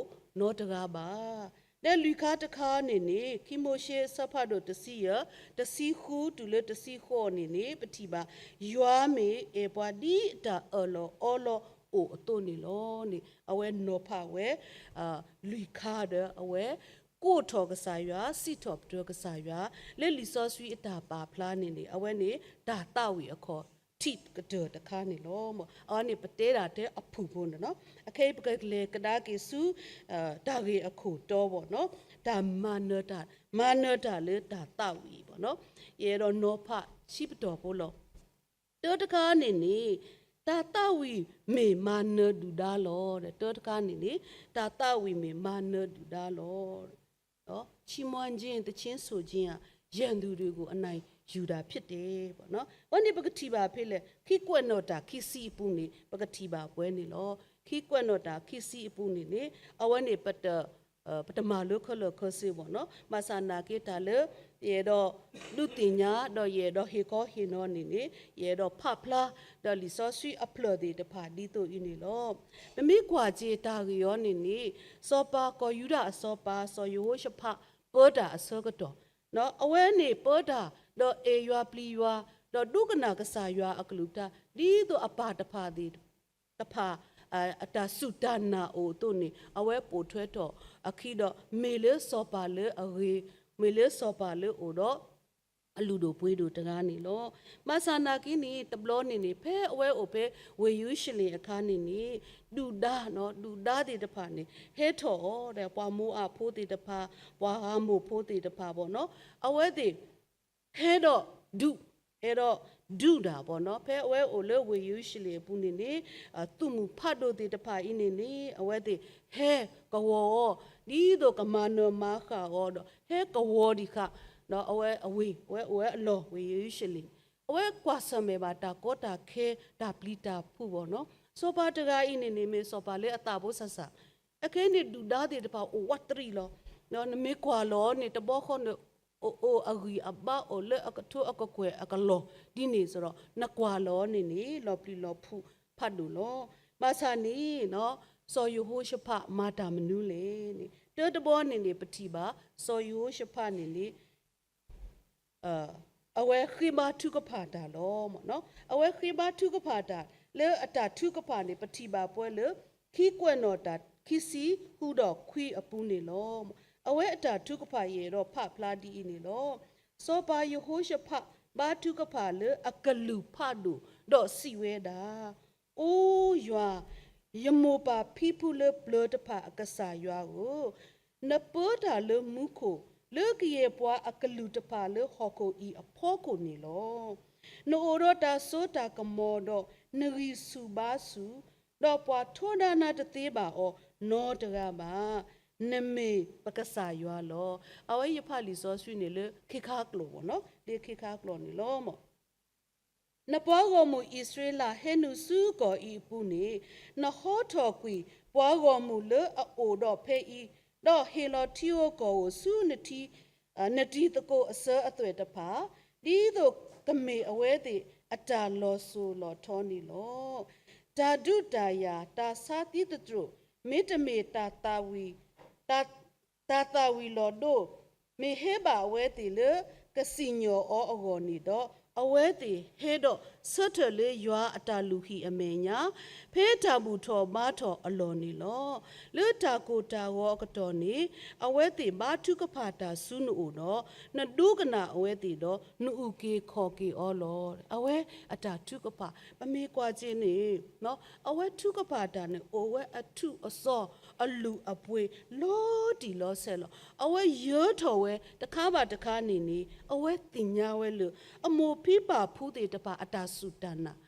နီတဂၤဘၣ်. ဒီးလွံၢ်ခါတခါန့ၣ်န့ၣ် ခံမိၤၡ့အဆၢဖးဒိၣ်တဆံယဲၢ် တဆံဃုတုၤလၢတဆံဃိးန့ၣ်န့ၣ် ပထံၣ်ဘၣ် ယွၤမ့ၢ်အဲၣ်ပှၤဒ်အတၢ်အၢၣ်လီၤအီလီၤအိၣ်အသိးန့ၣ်လီၤန့ၣ် အဝဲနီၤဖးဝဲ လွံၢ်ခါဒီးအဝဲ ကိးထီၣ်ကစၢ်ယွၤ စံးထီၣ်ပတြၢၤကစၢ်ယွၤ လၢလံာ်စီဆှံအတၢ်ပာ်ဖျါန့ၣ်န့ၣ် အဝဲန့ၣ်တၢ်သးဝံၣ်အခီၣ်ထံးကတၢၢ်တခါန့ၣ်လီၤ. အဝဲန့ၣ်ပတဲဒၣ်ထဲအဖုၣ်ဖိန့ၣ်နီၤ အခဲအံၤပကလဲၤကဒါက့ၤဆူ တၢ်ဂ့ၢ်အခိၣ်တီဘၣ်နီၤ တၢ်မၤနၢၤတၢ် မၤနၢၤတၢ်လၢတၢ်သးဝံၣ်ဘၣ်နီၤ ယအဲၣ်ဒိးနီၤဖးဆံးပတီၢ်ဖိလီၤ. တၢတခါန့ၣ်န့ၣ် တၢ်သးဝံၣ်မ့ၢ်မၤနၢၤဒုၣ်ဒါလီၤ. တၢတခါန့ၣ်န့ၣ် တၢ်သးဝံၣ်မ့ၢ်မၤနၢၤဒုၣ်ဒါလီၤ. ချီးမွမ်းခြင်း သီချင်းဆိုခြင်းဟာ ရန်သူတွေကို အနိုင်ယူတာဖြစ်တယ် ဘၣ်နီၤ အဝဲန့ၣ်ပကထံၣ်ဘၣ်ဖဲလဲၣ် ခံကွဲးနီၣ်တၢ်ခံဆံအပူၤန့ၣ် ပကထံၣ်ဘၣ်ပဝဲန့ၣ်လီၤ. ခံကွဲးနီၣ်တၢ်ခံဆံအပူၤန့ၣ်န့ၣ် အဝဲန့ၣ်ပတ ပတမၤလၢခဲလၢာ်ခဲဆ့ဘၣ်နီၤ ဘၣ်ဆၣ်နာ်က့တၢ်လၢ ယအဲၣ်ဒိးဒုးသ့ၣ်ညါ ဒီးယအဲၣ်ဒိးဟ့ၣ်ခီဟ့ၣ်နီၤန့ၣ်န့ၣ် ယအဲၣ်ဒိးဖးဖျါ ဒီးလံာ်စီဆှံအဖျၢၣ်သ့ၣ်တဖၣ်ဒ်သိးအံၤန့ၣ်လီၤ. ပမ့ၢ်ကွၢ်က့ၤတၢ်ဂ့ၢ်အီၤန့ၣ်န့ၣ် စီၤပၤကီၢ်ယူဒၤအစီၤပၤ စီၤယဟိၤၡဖး ပၢတၢ်အဆၢကတီၢ် အဝဲန့ၣ်ပၢတၢ် ဒီးအဲၣ်ယွၤပျံၤယွၤ ဒီးဒိကနၣ်ကစၢ်ယွၤအကလုၢ်ကထါ ဒ်သိးအပၢ်တဖၣ်သ့ၣ် တဖၣ် အတၢ်စူၢ်တၢ်နာ်အိၣ်အသိးန့ၣ် အဝဲပိာ်ထွဲထီၣ်အခံဒီး မ့ၢ်လၢစီၤပၤလၢအဂ့ၤ မ့ၢ်လၢစီၤပၤလၢအိၣ်ဒီး အလုၢ်ဒိၣ်ပှ့ၤဒိၣ်တဂၤန့ၣ်လီၤ. ဘၣ်ဆၣ်နာ်က့န့ၣ် တဘျီန့ၣ်န့ၣ် ဖဲအဝဲအိၣ်ဖဲဝ့ၢ်ယရူၤၡလ့ၣ်အခါန့ၣ်န့ၣ် ဒုၣ်ဒါ ဒုၣ်ဒါသ့ၣ်တဖၣ်န့ၣ် ဟဲထီၣ်အီၤဒီး ပှၤမိၤအၤဖိသ့ၣ်တဖၣ် ပှၤအၤမိၣ်ဖိသ့ၣ်တဖၣ်ဘၣ်နီၤ အဝဲသ့ၣ် ဟဲဒီးဒုး အဲၣ်ဒိးဒုးတၢ်ဘၣ်နီၤ. ဖဲအဝဲအိၣ်လၢဝ့ၢ်ယရူၤၡလ့ၣ်အပူၤန့ၣ်န့ၣ် သုးမုၢ်ဖးဒိၣ်သ့ၣ်တဖၣ်အံၤန့ၣ်န့ၣ် အဝဲသ့ၣ်ဟဲကဝီၤအီၤ ဒ်သိးကမၤနၢၤမၤဃၣ်အီၤဒီး ဟဲကဝီၤဒံးဃာ် အဝဲအဝ့ၢ် အဝဲအိၣ်ဝဲအလီၢ်ဝ့ၢ်ယရူၤၡလ့ၣ် အဝဲကွၢ်ဆၢၣ်မဲာ်ဘၣ်တၢ်ကီတၢ်ခဲ တၢ်ပျံၤတၢ်ဖုးဘၣ်နီၤ. စီၤပၤတဂၤအံၤန့ၣ်န့ၣ် မ့ၢ်စီၤပၤလၢအသးဖိဆးဆး အခဲအံၤန့ၣ် ဒုၣ်ဒါသ့ၣ်တဖၣ်အိၣ်ဝးတရံးလီၤ. နမ့ၢ်ကွၢ်လီၤန့ၣ် တဘျီဃီန့ၣ် အိၣ်အိၣ်အဂံၢ်အဘါအိၣ်လၢအကထိအကကွဲၢ်အကလီၢ် ဒ်န့ၣ်စ့ၢ်ဒီး နကွၢ်လီၤန့ၣ်န့ၣ် လီၤပျံၤလီၤဖုးဖးဒိၣ်လီၤ. ဘၣ်ဆၣ်န့ၣ် စီၤယဟိၤၡဖးမၤတၢ်မနုၤလဲၣ်န့ၣ် တၢတဘီန့ၣ်န့ၣ် ပထံၣ်ဘၣ် စီၤယဟိၤၡဖးန့ၣ်န့ၣ် အဝဲဃ့ဘါထုကဖၣ်တၢ်လီၤ. အဝဲဃ့ဘါထုကဖၣ်တၢ် လၢအတၢ်ထုကဖၣ်န့ၣ် ပထံၣ်ဘၣ်ပှဲၤလၢ ခံကွဲးနီၣ်တၢ်ခံဆံဃုဒီးခွံအပူၤန့ၣ်လီၤ. အဝဲအတၢ်ထုကဖၣ်ယအဲၣ်ဒိးဖးဖျါဒ်အံၤန့ၣ်လီၤ. စီၤပၤယဟိၤၡဖး ဘါထုကဖၣ်လၢအကလုၢ်ဖးဒိၣ် ဒီးစံးဝဲဒၣ်, အိယွၤ, ယမိၢ်ပၢ်ဖံဖုလၢပျၢၤတဖၣ်အကစၢ်ယွၤဧၢ, နပၢတၢ်လၢမူခိၣ် လၢကယဲၢ်ပှၤအကလုၢ်တဖၣ်လၢဟီၣ်ခိၣ်အံၤအဖီခိၣ်န့ၣ်လီၤ. နအိၣ်ဒီးတၢ်စိတၢ်ကမီၤဒီး နဂံၢ်ဆူၣ်ဘါဆူၣ်, ဒီးပှၤထီဒါနၤတသ့ဘၣ်အီၤနီတဂၤဘၣ်. နမ့ၢ်ပကစၢ်ယွၤလီၤ. အဝဲယဖးလံာ်စီဆှံန့ၣ်လၢခ့ခါကျိာ်ဘၣ်နီၤ, လၢခ့ခါကျိာ်န့ၣ်လီၤ. နပှၤဂီၢ်မုၢ်အံၣ်စရ့လးဟဲနုာ်ဆူကီၢ်အံၤအပူၤန့ၣ်, နဟီထီၣ်ကွံာ်ပှၤဂီၢ်မုၢ်လၢအအိၣ်ဒီးဖဲအံၤ, ဒီးဟ့ၣ်လီၤထံဧိၤကီၢ်ဧိၤဆူနတံၤသကိးအစၢၤအသွဲၣ်တဖၣ်, ဒ်သိးကမ့ၢ်အဝဲသ့ၣ်အတၢ်လီၤစိၤလီၤထီန့ၣ်လီၤ. တၢ်ဒုးတၢ်ယၤ တၢ်ဆါသံသတြိာ်, မ့တမ့ၢ်တၢ်သၣ်ဝံၤ တၢ် တၢ်သၣ်ဝံၤလီၤဒိ မ့ၢ်ဟဲဘၣ်အဝဲသ့ၣ်လၢကစံၣ်ညီၣ်အီၤအဂီၢ်န့ၣ်ဒီး, အဝဲသ့ၣ်ဟဲဒီးဆၢထၢၣ်လၢယွၤအတၢ်လုၢ်ဟံၣ်အမဲာ်ညါ, ဖဲတၢ်ဘူၣ်ထီၣ်ဘါထီၣ်အလီၢ်န့ၣ်လီၤ. လၢတၢ်ကိၢ်တၢ်ဂီၤအကတီၢ်န့ၣ်, အဝဲသ့ၣ်ဘါထုကဖၣ်တၢ်ဆူနအိၣ်ဒီး, နဒိကနၣ်အဝဲသ့ၣ်ဒီး နအုၣ်က့ၤခီၣ်က့ၤအီၤလီၤ. အဝဲအတၢ်ထုကဖၣ် ပမ့ၢ်ကွၢ်က့ၤန့ၣ် အဝဲထုကဖၣ်တၢ်န့ၣ် အိၣ်ဝဲအထူးအစီၤ အလုၢ်အပှ့ၤ လီၤတံၢ်လီၤဆဲးလီၤ. အဝဲယၢၤထီၣ်ဝဲတခါဘၣ်တခါန့ၣ်န့ၣ် အဝဲသ့ၣ်ညါဝဲလၢ အမိၢ်ဖံပၢ်ဖုသ့ၣ်တဖၣ်အတၢ်စူၢ်တၢ်နာ်,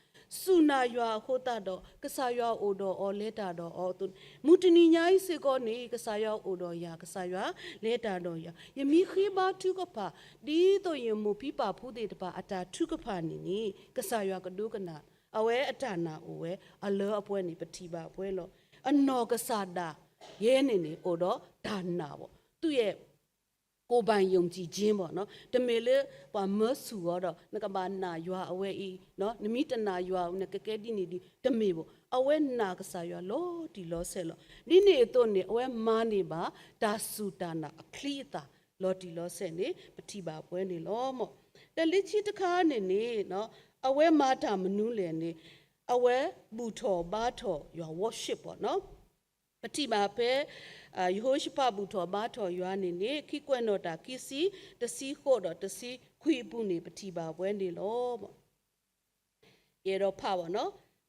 စူၢ်နာ်ယွၤအဃိသတးဒီး ကစၢ်ယွၤအိၣ်ဒီးအီၤလဲၤတၢ်ဒီးအီၤအသိးန့ၣ်, မုၢ်တနံၤညါအံၤစ့ၢ်ကီးန့ၣ် ကစၢ်ယွၤအိၣ်ဒီးယၤ ကစၢ်ယွၤလဲၤတၢ်ဒီးယၤ, ယမ့ၢ်ဃ့ဘါထုကဖၣ် ဒ်သိးယမိၢ်ဖံပၢ်ဖုသ့ၣ်တဖၣ်အတၢ်ထုကဖၣ်န့ၣ်န့ၣ် ကစၢ်ယွၤကဒိကနၣ် အဝဲအတၢ်နာ်အိၣ်ဝဲ အလၢအပှဲၤန့ၣ် ပထံၣ်ဘၣ်ပှဲၤလီၤ. အနီၢ်ကစၢ်ဒၣ်ယဲန့ၣ်န့ၣ် အိၣ်ဒီးတၢ်နာ်ဘၣ်, သူ့ရဲ့ ကိုယ်ပိုင်ယုံကြည်ခြင်းဘၣ်နီၤ, တမ့ၢ်လၢပှၤမၢဆူၣ်အီၤဒီး နကဘၣ်နာ်ယွၤအဝဲအံၤ, နမ့ၢ်တနာ်ယွၤ နကကဲဒ်န့ၣ်ဒ် တမ့ၢ်ဘၣ်. အဝဲနာ်ကစၢ်ယွၤလီၤတံၢ်လီၤဆဲးလီၤ. ဒ်န့ၣ်အသိးန့ၣ် အဝဲမၤန့ၢ်ဘၣ်တၢ်စူၢ်တၢ်နာ်အချံအသၣ် လီၤတံၢ်လီၤဆဲးန့ၣ် ပထံၣ်ဘၣ်ပှဲၤန့ၣ်လီၤ. ဒီးလၢခံတခါန့ၣ်န့ၣ် အဝဲမၤတၢ်မနုၤလဲၣ်န့ၣ် အဝဲဘူၣ်ထီၣ်ဘါထီၣ်ယွၤ worship ဘၣ်နီၤ. ပထံၣ်ဘၣ်ဖဲ ယဟိၤၡဖးဘူၣ်ထီၣ်ဘါထီၣ်ယွၤန့ၣ်န့ၣ် ခံကွဲးနီၣ်တၢ်ခံဆံ တဆံဃိးဒီးတဆံခွံအပူၤန့ၣ် ပထံၣ်ဘၣ်ပှဲၤန့ၣ်လီၤ. ယအဲၣ်ဒိးဖးဘၣ်နီၤ,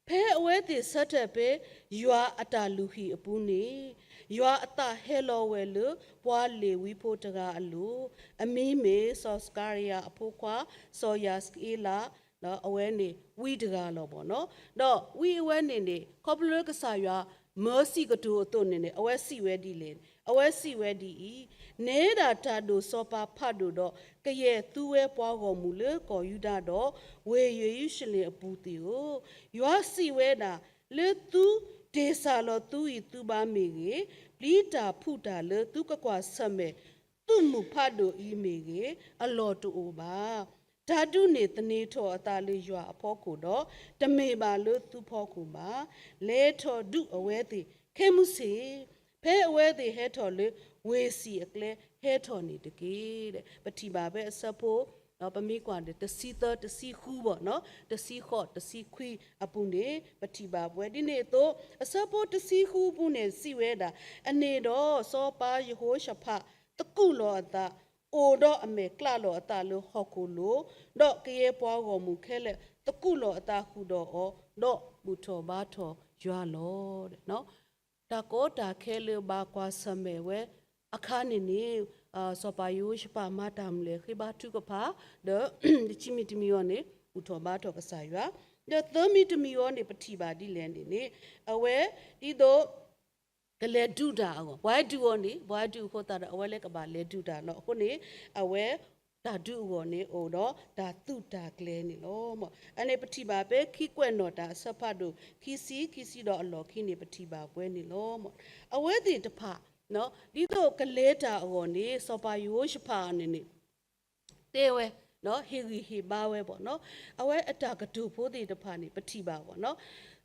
ဖဲအဝဲသ့ၣ်ဆၢထၢၣ်ဖဲ ယွၤအတၢ်လုၢ်ဟံၣ်အပူၤန့ၣ်, ယွၤအသးဟဲလီၤဝဲလၢ ပှၤလ့ၤဝံဖိတဂၤအလိၤ, အမံၤမ့ၢ် စီၤစကၤရယၤအဖိခွါ စီၤယၤစက့လး, အဝဲန့ၣ်ဝံတဂၤလီၤဘၣ်နီၤ. ဒီးဝံအဝဲန့ၣ်န့ၣ် ခီဖျိလၢကစၢ်ယွၤမၢစံးကတိၤအသိးန့ၣ်န့ၣ် အဝဲစံးဝဲဒ်လဲၣ်, အဝဲစံးဝဲဒ်အံၤ, နဲဒၣ်တၢ်ဒိၣ်စီၤပၤဖးဒိၣ်ဒီး ကယဲၢ်သူဝဲပှၤဂီၢ်မုၢ်လၢကီၢ်ယူဒၤဒီး ဝ့ၢ်ယရူၤၡလ့ၣ်အပူၤသ့ၣ်ဧၢ, ယွၤစံးဝဲဒၣ်, လၢသုတ့ၢ်စၢ်လီၤသုဂံၢ်သုဘါမ့ၢ်ဂ့ၤ, ပျံၤတၢ်ဖုးတၢ်လၢသုကကွၢ်ဆၢၣ်မဲာ် သုးမုၢ်ဖးဒိၣ်အံၤမ့ၢ်ဂ့ၤ, အလီၢ်တအိၣ်ဘၣ်. တၢ်ဒုးန့ၣ်သန့ၤထီၣ်အသးလၢယွၤအဖီခိၣ်ဒီး တမ့ၢ်ဘၣ်လၢသုဖီခိၣ်ဘၣ်. လဲၤထီၣ်ဒုးအဝဲသ့ၣ်ခဲမုၢ်ဆ့ၣ်, ဖဲအဝဲသ့ၣ်ဟဲထီၣ်လၢဝ့ၢ်စံၣ်အကျဲ ဟဲထီၣ်န့ၣ်တက့ၢ်. ပထံၣ်ဘၣ်ဖဲအဆၢဖိ ပမ့ၢ်ကွၢ်န့ၣ် တဆံသၢ တဆံဃုဘၣ်နီၤ, တဆံဃိး တဆံခွံအပူၤန့ၣ် ပထံၣ်ဘၣ်ပှဲၤဒ်န့ၣ်အသိး အဆၢဖိတဆံဃုအပူၤန့ၣ် စံးဝဲဒၣ်, အန့ၣ်ဒီးစီၤပၤယဟိၤၡဖး သကူးလီၤအသး, အိၣ်ဒီးအမဲာ်ကျးလီၤအသးလၢဟီၣ်ခိၣ်လိၤ, ဒီးကယဲၢ်ပှၤဂီၢ်မုၢ်ခဲလၢာ် သကူးလီၤအသးဃုာ်ဒီးအီၤ, ဒီးဘူၣ်ထီၣ်ဘါထီၣ်ယွၤလီၤ. တၢ်ကီတၢ်ခဲလၢဘၣ်ကွၢ်ဆၢၣ်မဲာ်ဝဲ အခါန့ၣ်န့ၣ် စီၤပၤယဟိၤၡဖးမၤတၢ်မနုၤလဲၣ်, ဃ့ဘါထုကဖၣ်, ဒီး တဆံမံၤတမံၤအံၤန့ၣ် ဘူၣ်ထီၣ်ဘါထီၣ်ကစၢ်ယွၤ, ဒီးသၢမံၤတမံၤအံၤန့ၣ် ပထံၣ်ဘၣ်ဒ်လဲၣ်န့ၣ်န့ၣ် အဝဲ ဒ်သိး ကလဲၤဒုးတၢ်အဂီၢ်, ပှၤဒုးအီၤန့ၣ် ပှၤဒုးအဃိသတးဒီး အဝဲလၢကဘၣ်လဲၤဒုးတၢ်လီၤ. အဃိန့ၣ် အဝဲ တၢ်ဒုးအဂီၢ်န့ၣ် အိၣ်ဒီးတၢ်သုးတၢ်ကျဲၤန့ၣ်လီၤ. အန့ၣ်ပထံၣ်ဘၣ်ဖဲခံကွဲးနီၣ်တၢ်အဆၢဖးဒိၣ် ခံဆံ ခံဆံဒီးအလီၢ်ခံန့ၣ် ပထံၣ်ဘၣ်ပှဲၤန့ၣ်လီၤ. အဝဲသ့ၣ်တဖၣ် ဒ်သိးကလဲၤတၢ်အဂီၢ်န့ၣ် စီၤပၤယဟိၤၡဖးန့ၣ်န့ၣ် တဲဝဲ ဟ့ၣ်ဂံၢ်ဟ့ၣ်ဘါဝဲဘၣ်နီၤ. အဝဲအတၢ်ကတိၤဖိသ့ၣ်တဖၣ်န့ၣ် ပထံၣ်ဘၣ်ဘၣ်နီၤ.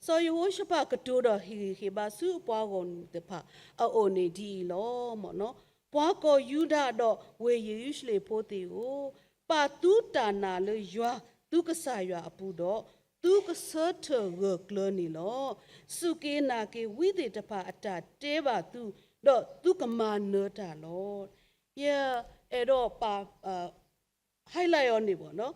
စီၤယဟိၤၡဖးကတိၤဒီးဟ့ၣ်ဂံၢ်ဟ့ၣ်ဘါဆူအပှၤဂီၢ်မုၢ်တဖၣ်အအိၣ်န့ၣ်ဒ်အံၤလီၤ. ပှၤကီၢ်ယူဒၤဒီးဝ့ၢ်ယရူၤၡလ့ၣ်ဖိသ့ၣ်ဧၢ, ပာ်သုတၢ်နာ်လၢယွၤသုကစၢ်ယွၤအပူၤဒီး သုကဆၢထၢၣ်ဂၢၢ်ကျၢၤန့ၣ်လီၤ. စူၢ်က့ၤနာ်က့ၤဝံသ့ၣ်တဖၣ်အတၢ်တဲဘၣ်သု, ဒီးသုကမၤနၢၤတၢ်လီၤ. ယအဲၣ်ဒိးပာ် highlight အီၤန့ၣ်ဘၣ်နီၤ.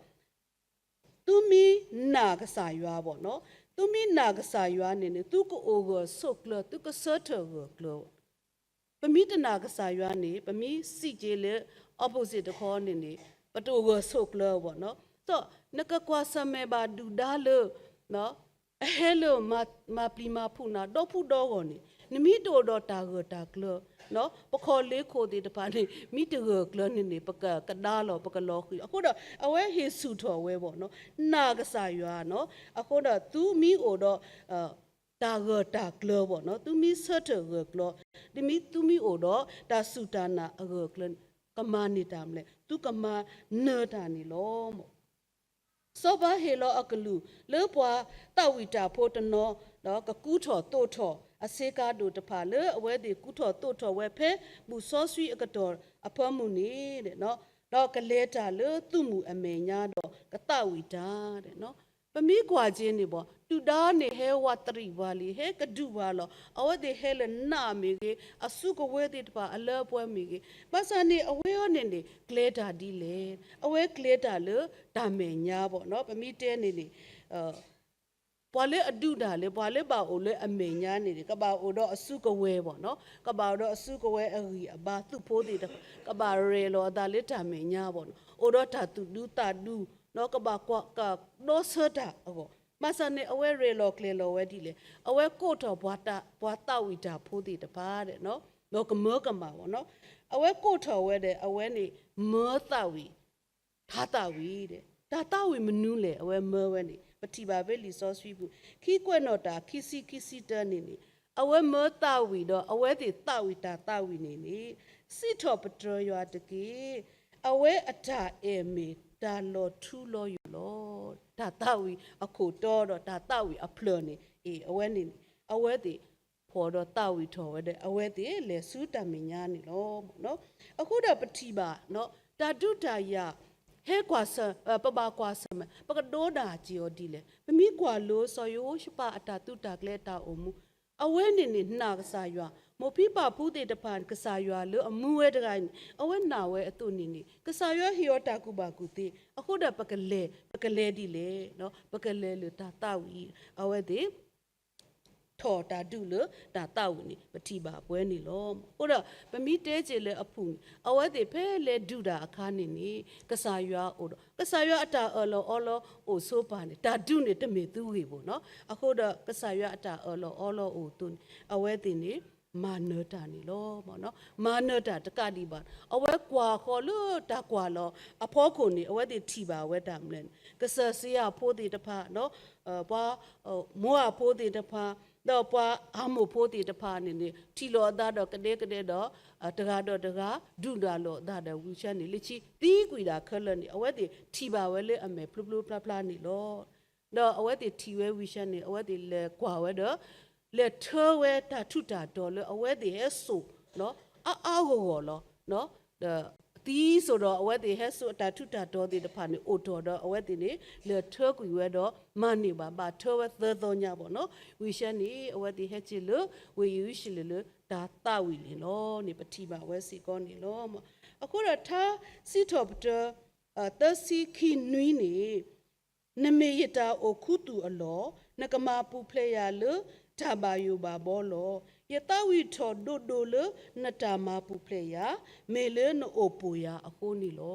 သုမ့ၢ်နာ်ကစၢ်ယွၤဘၣ်နီၤ, သုမ့ၢ်နာ်ကစၢ်ယွၤန့ၣ်န့ၣ် သုကအိၣ်ဂၢၢ်ဆိးကျၢၤ, သုကဆၢထၢၣ်ဂၢၢ်ကျၢၤ. ပမ့ၢ်တနာ်ကစၢ်ယွၤန့ၣ် ပမ့ၢ်စံးက့ၤလၢ opposite တခီန့ၣ်န့ၣ် ပတအိၣ်ဂၢၢ်ဆိးကျၢၤဘၣ်နီၤ. ဒီးနကကွၢ်ဆၢၣ်မဲာ်ဘၣ်ဒုၣ်ဒါလၢ အဟဲလၢမၤပျံၤမၤဖုးနၤ ဒီဖုဒီဂီၢ်န့ၣ် နမ့ၢ်တအိၣ်ဒီးတၢ်ဂၢၢ်တၢ်ကျၢၤ, ပခီၣ်လ့ခိၣ်သ့ၣ်တဖၣ်န့ၣ် မ့ၢ်တဂၢၢ်ကျၢၤန့ၣ်န့ၣ် ပကကဒါလီၤ ပကလီၤဃံၤ. အဃိဒီး အဝဲဟ့ၣ်ဆူၣ်ထီၣ်ဝဲဘၣ်နီၤ, နာ်ကစၢ်ယွၤနီၤ. အဃိဒီးသုမ့ၢ်အိၣ်ဒီး တၢ်ဂၢၢ်တၢ်ကျၢၤဘၣ်နီၤ, သုမ့ၢ်ဆၢထၢၣ်ဂၢၢ်ကျၢၤ, ဒ်မ့ၢ်သုမ့ၢ်အိၣ်ဒီးတၢ်စူၢ်တၢ်နာ်အဂၢၢ်ကျၢၤန့ၣ် ကမၤန့ၢ်တၢ်မနုၤလဲၣ်, သုကမၤနၢၤတၢ်န့ၣ်လီၤ. စီၤပၤဟ့ၣ်လီၤအကလုၢ်လၢပှၤသးဝံၣ်တၢ်ဖိတနီၤ ဒီးကကူထီၣ်သိးထီၣ်အဆ့ကၤဒိၣ်တဖၣ်လၢ အဝဲသ့ၣ်ကူထီၣ်သိးထီၣ်ဝဲဖဲဘူၣ်စီဆှံအကတီၢ်အဖၢမုၢ်န့ၣ်, ဒီးကလဲၤတၢ်လၢသုးမုၢ်အမဲာ်ညါဒီးကသးဝံၣ်တၢ် ပမ့ၢ်ကွၢ်က့ၤန့ၣ်ဘၣ် ဒုၣ်ဒါန့ၣ်ဟဲဝးတရံးပှၤလံ, ဟဲကဒုးပှၤလီၤ. အဝဲသ့ၣ်ဟဲလၢနးမ့ၢ်ဂ့ၤ, အစုကဝဲၤသ့ၣ်တဖၣ်အလၢအပှဲၤမ့ၢ်ဂ့ၤ, ဘၣ်ဆၣ်န့ၣ် အဝဲအံၤန့ၣ်န့ၣ် ကျဲၤတၢ်ဒ်လဲၣ်. အဝဲကျဲၤတၢ်လၢတၢ်မဲာ်ညါဘၣ်နီၤ. ပမ့ၢ်တဲန့ၣ်န့ၣ် ပှၤလၢအဒုးတၢ်လၢ ပှၤလၢဘၣ်အိၣ်လၢအမဲာ်ညါန့ၣ်န့ၣ် ကဘၣ်အိၣ်ဒီးအစုကဝဲၤဘၣ်နီၤ, ကဘၣ်အိၣ်ဒီးအစုကဝဲၤအဂံၢ်အဘါ သုးဖိသ့ၣ်တဖၣ် ကဘၣ်ရဲၣ်လီၤအသးလၢတၢ်မဲာ်ညါဘၣ်နီၤ, အိၣ်ဒီးတၢ်သူၣ်ဒူသးဒူ ဒီးကဘၣ်ကွၢ်ကဒီဆၢတၢ်အဂီၢ်, ဘၣ်ဆၣ်န့ၣ် အဝဲရဲၣ်လီၤကျဲၤလီၤဝဲဒ်လဲၣ်. အဝဲကိးထီၣ်ပှၤသးဝံၣ်တၢ်ဖိသ့ၣ်တဖၣ်ဒီး ကမၢကမၣ်ဘၣ်နီၤ. အဝဲကိးထီၣ်ဝဲဒီး အဝဲန့ၣ် မၢသးဝံၣ် တၢ်သးဝံၣ်ဒီး တၢ်သးဝံၣ်မနုၤလဲၣ် အဝဲမၢဝဲန့ၣ် ပထံၣ်ဘၣ်ဖဲလံာ်စီဆှံပူၤ ခံကွဲးနီၣ်တၢ် ခံဆံ ခံဆံတၢန့ၣ်န့ၣ် အဝဲမၢသးဝံၣ်ဒီး အဝဲသ့ၣ်သးဝံၣ်တၢ်သးဝံၣ်န့ၣ်န့ၣ် စံးထီၣ်ပတြၢၤယွၤတက့ၢ်. အဝဲအတၢ်အဲၣ်မ့ၢ်တၢ်လီၤထူလီၤယိာ်လီၤ. တၢ်သးဝံၣ်အခိၣ်တီဒီး တၢ်သးဝံၣ်အဖျၢၣ်န့ၣ် အဝဲန့ၣ်န့ၣ် အဝဲသ့ၣ် ဖီၣ်ဒီးသးဝံၣ်ထီၣ်ဝဲဒီး အဝဲသ့ၣ်လဲၤဆူတၢ်မဲာ်ညါန့ၣ်လီၤ. အဃိဒီးပထံၣ်ဘၣ် တၢ်ဒုးတၢ်ယၤ ဟဲကွၢ်ဆၢၣ် ပဘၣ်ကွၢ်ဆၢၣ်မဲာ် ပကဒိဒၣ်က့ၤအီၤဒ်လဲၣ်. ပမ့ၢ်ကွၢ်လိစီၤယဟိၤၡဖးအတၢ်သုးတၢ်ကျဲၤအတၢ်အိၣ်မူ အဝဲန့ၣ်န့ၣ်နာ်ကစၢ်ယွၤ, မိၢ်ဖံးပၢ်ဖုသ့ၣ်တဖၣ် ကစၢ်ယွၤလၢအမူဝဲတဂၤအံၤန့ၣ် အဝဲနာ်ဝဲအသိးန့ၣ်န့ၣ် ကစၢ်ယွၤဟ့ၣ်အီၤတၢ်ကူၣ်ဘၣ်ကူၣ်သ့, အဃိဒီးပကလဲၤ ပကလဲၤဒ်လဲၣ်, ပကလဲၤလၢတၢ်သးဝံၣ် အဝဲသ့ၣ် ထီၣ်တၢ်ဒုးလၢတၢ်သးဝံၣ်န့ၣ် ပထံၣ်ဘၣ်ပှဲၤန့ၣ်လီၤ. အဃိဒီး ပမ့ၢ်တဲက့ၤလၢအပူၤန့ၣ် အဝဲသ့ၣ်ဖဲလဲၤဒုးတၢ်အခါန့ၣ်န့ၣ် ကစၢ်ယွၤအိၣ်ဒီး ကစၢ်ယွၤအတၢ်အၢၣ်လီၤအီလီၤအိၣ်ဆိပာ်န့ၣ် တၢ်ဒုးန့ၣ်တမ့ၢ်သုဂ့ၢ်ဘၣ်နီၤ. အဃိဒီး ကစၢ်ယွၤအတၢ်အၢၣ်လီၤအီလီၤအိၣ်အသိးန့ၣ် အဝဲသ့ၣ်န့ၣ် မၤနၢၤတၢ်န့ၣ်လီၤ. မၤနၢၤတၢ်တကးဒံးဘၣ် အဝဲကွၢ်ဃီၤလၢတၢ်ကွၢ်လီၤအဖီခိၣ်န့ၣ် အဝဲသ့ၣ်ထံၣ်ဘၣ်ဝဲတၢ်မနုၤလဲၣ်န့ၣ် ကစၢၢ်စ့အဖိသ့ၣ်တဖၣ် ပှၤ မိၤအၤဖိသ့ၣ်တဖၣ် ဒီးပှၤအၤမိၣ်ဖိသ့ၣ်တဖၣ်န့ၣ်န့ၣ် ထံၣ်လိာ်အသးဒီးကဒဲကဒဲဒီး တဂၤဒီးတဂၤ ဒုၣ်ဒါလိာ်အသးဒီးဝံၤဆၢန့ၣ် လၢခံသံကွံာ်ဒၣ်ခဲလၢာ်န့ၣ် အဝဲသ့ၣ်ထံၣ်ဘၣ်ဝဲလၢအမဲာ်ဖျိဖျိဖျါဖျါန့ၣ်လီၤ. ဒီးအဝဲသ့ၣ်ထံၣ်ဝဲဝံၤဆၢန့ၣ် အဝဲသ့ၣ်လဲၤကွၢ်ဝဲဒီး လဲၤထၢဝဲတၢ်ထူးတၢ်တီၤလၢအဝဲသ့ၣ်ဟဲစိာ် အါအါဂီၢ်ဂီၢ်လီၤ. ဒီးသံစိာ်ဒီးအဝဲသ့ၣ်ဟဲစိာ်အတၢ်ထူးတၢ်တီၤသ့ၣ်တဖၣ်န့ၣ် အိၣ်ထီၣ်ဒီးအဝဲသ့ၣ်န့ၣ် လဲၤထၢကွံာ်ဝဲဒီး မၤန့ၢ်ဘၣ် ဘၣ်ထၢဝဲသၢသီညါဘၣ်နီၤ. ဝံၤဆၢန့ၣ် အဝဲသ့ၣ်ဟဲက့ၤလၢ ဝ့ၢ်ယရူၤၡလ့ၣ်လၢတၢ်သးဝံၣ်န့ၣ်လီၤန့ၣ် ပထံၣ်ဘၣ်ဝဲစ့ၢ်ကီးန့ၣ်လီၤ. အဃိဒီးထါစံးထီၣ်ပတြၢၤ သၢဆံခံနွံန့ၣ် နမ့ၢ်ယတၢ်အိၣ်ခူသူၣ်အလီၢ်, နကမၤပူၤဖျဲးယၤလၢတၢ်ဘၣ်ယိၣ်ဘၣ်ဘီလီၤ. ယသးဝံၣ်ထီၣ်ဒိၣ်ဒိၣ်လၢနတၢ်မၤပူၤဖျဲးယၤ, မ့ၢ်လၢနအိၣ်ပိာ်ယၤအဃိန့ၣ်လီၤ.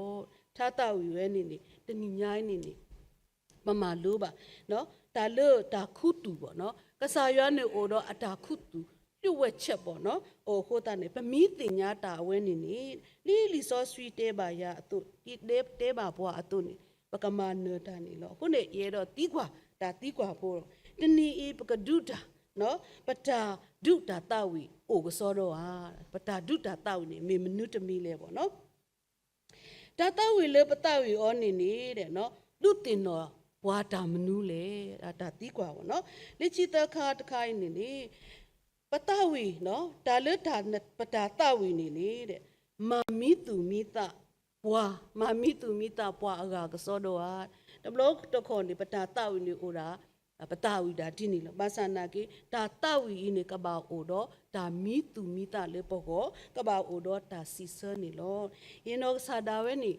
ထါသးဝံၣ်ဝဲန့ၣ်န့ၣ် တနံၤညါအံၤန့ၣ်န့ၣ် ပမၤလိဘၣ် တၢ်လၢတၢ်ခူသူၣ်ဘၣ်နီၤ, ကစၢ်ယွၤန့ၣ်အိၣ်ဒီးအတၢ်ခူသူၣ် လၢဝဲဆဲးဘၣ်နီၤ, အိၣ်အဃိသတးန့ၣ် ပမ့ၢ်သ့ၣ်ညါတၢ်အဝဲန့ၣ်န့ၣ် ဒ်လံာ်စီဆှံတဲဘၣ်ယၤအသိး ဒ်တဲဘၣ်ပှၤအသိးန့ၣ် ပကမၤနၢၤတၢ်န့ၣ်လီၤ. အဃိန့ၣ် ယအဲၣ်ဒိးသံကွၢ် တၢ်သံကွၢ်ဖိလီၤ. တနံၤအံၤပကဒုးတၢ် ပတၢ်ဒုးတၢ်သးဝံၣ်အိၣ်ကစီဒီဧါ, ပတၢ်ဒုးတၢ်သးဝံၣ်န့ၣ် မ့ၢ်မနုၤတမံၤလဲၣ်ဘၣ်နီၤ. တၢ်သးဝံၣ်လၢပသးဝံၣ်အီၤန့ၣ်န့ၣ် ဒုးသ့ၣ်နီၣ်ပှၤတၢ်မနုၤလဲၣ်, တၢ်သံကွၢ်ဘၣ်နီၤ. လၢခံသၢခါတခါအံၤန့ၣ်န့ၣ် ပသးဝံၣ် တၢ်လၢပတၢ်သးဝံၣ်န့ၣ်န့ၣ် မၤမံသူၣ်မံသးပှၤ, မၤမံသူၣ်မံသးပှၤအဂၤကစီဒီဧါ. တဘျီတခီၣ်န့ၣ် ပတၢ်သးဝံၣ်န့ၣ်အိၣ်ဒၣ် ပသးဝံၣ်ဒၣ်ဒ်န့ၣ်လီၤ. ဘၣ်ဆၣ်နာ်က့ တၢ်သးဝံၣ်အံၤန့ၣ် ကဘၣ်အိၣ်ဒီးတၢ်မံသူၣ်မံသးလၢပဂီၢ်, ကဘၣ်အိၣ်ဒီးတၢ်စံးဆၢန့ၣ်လီၤ. ယနီၢ်ကစၢ်ဒၣ်ဝဲန့ၣ်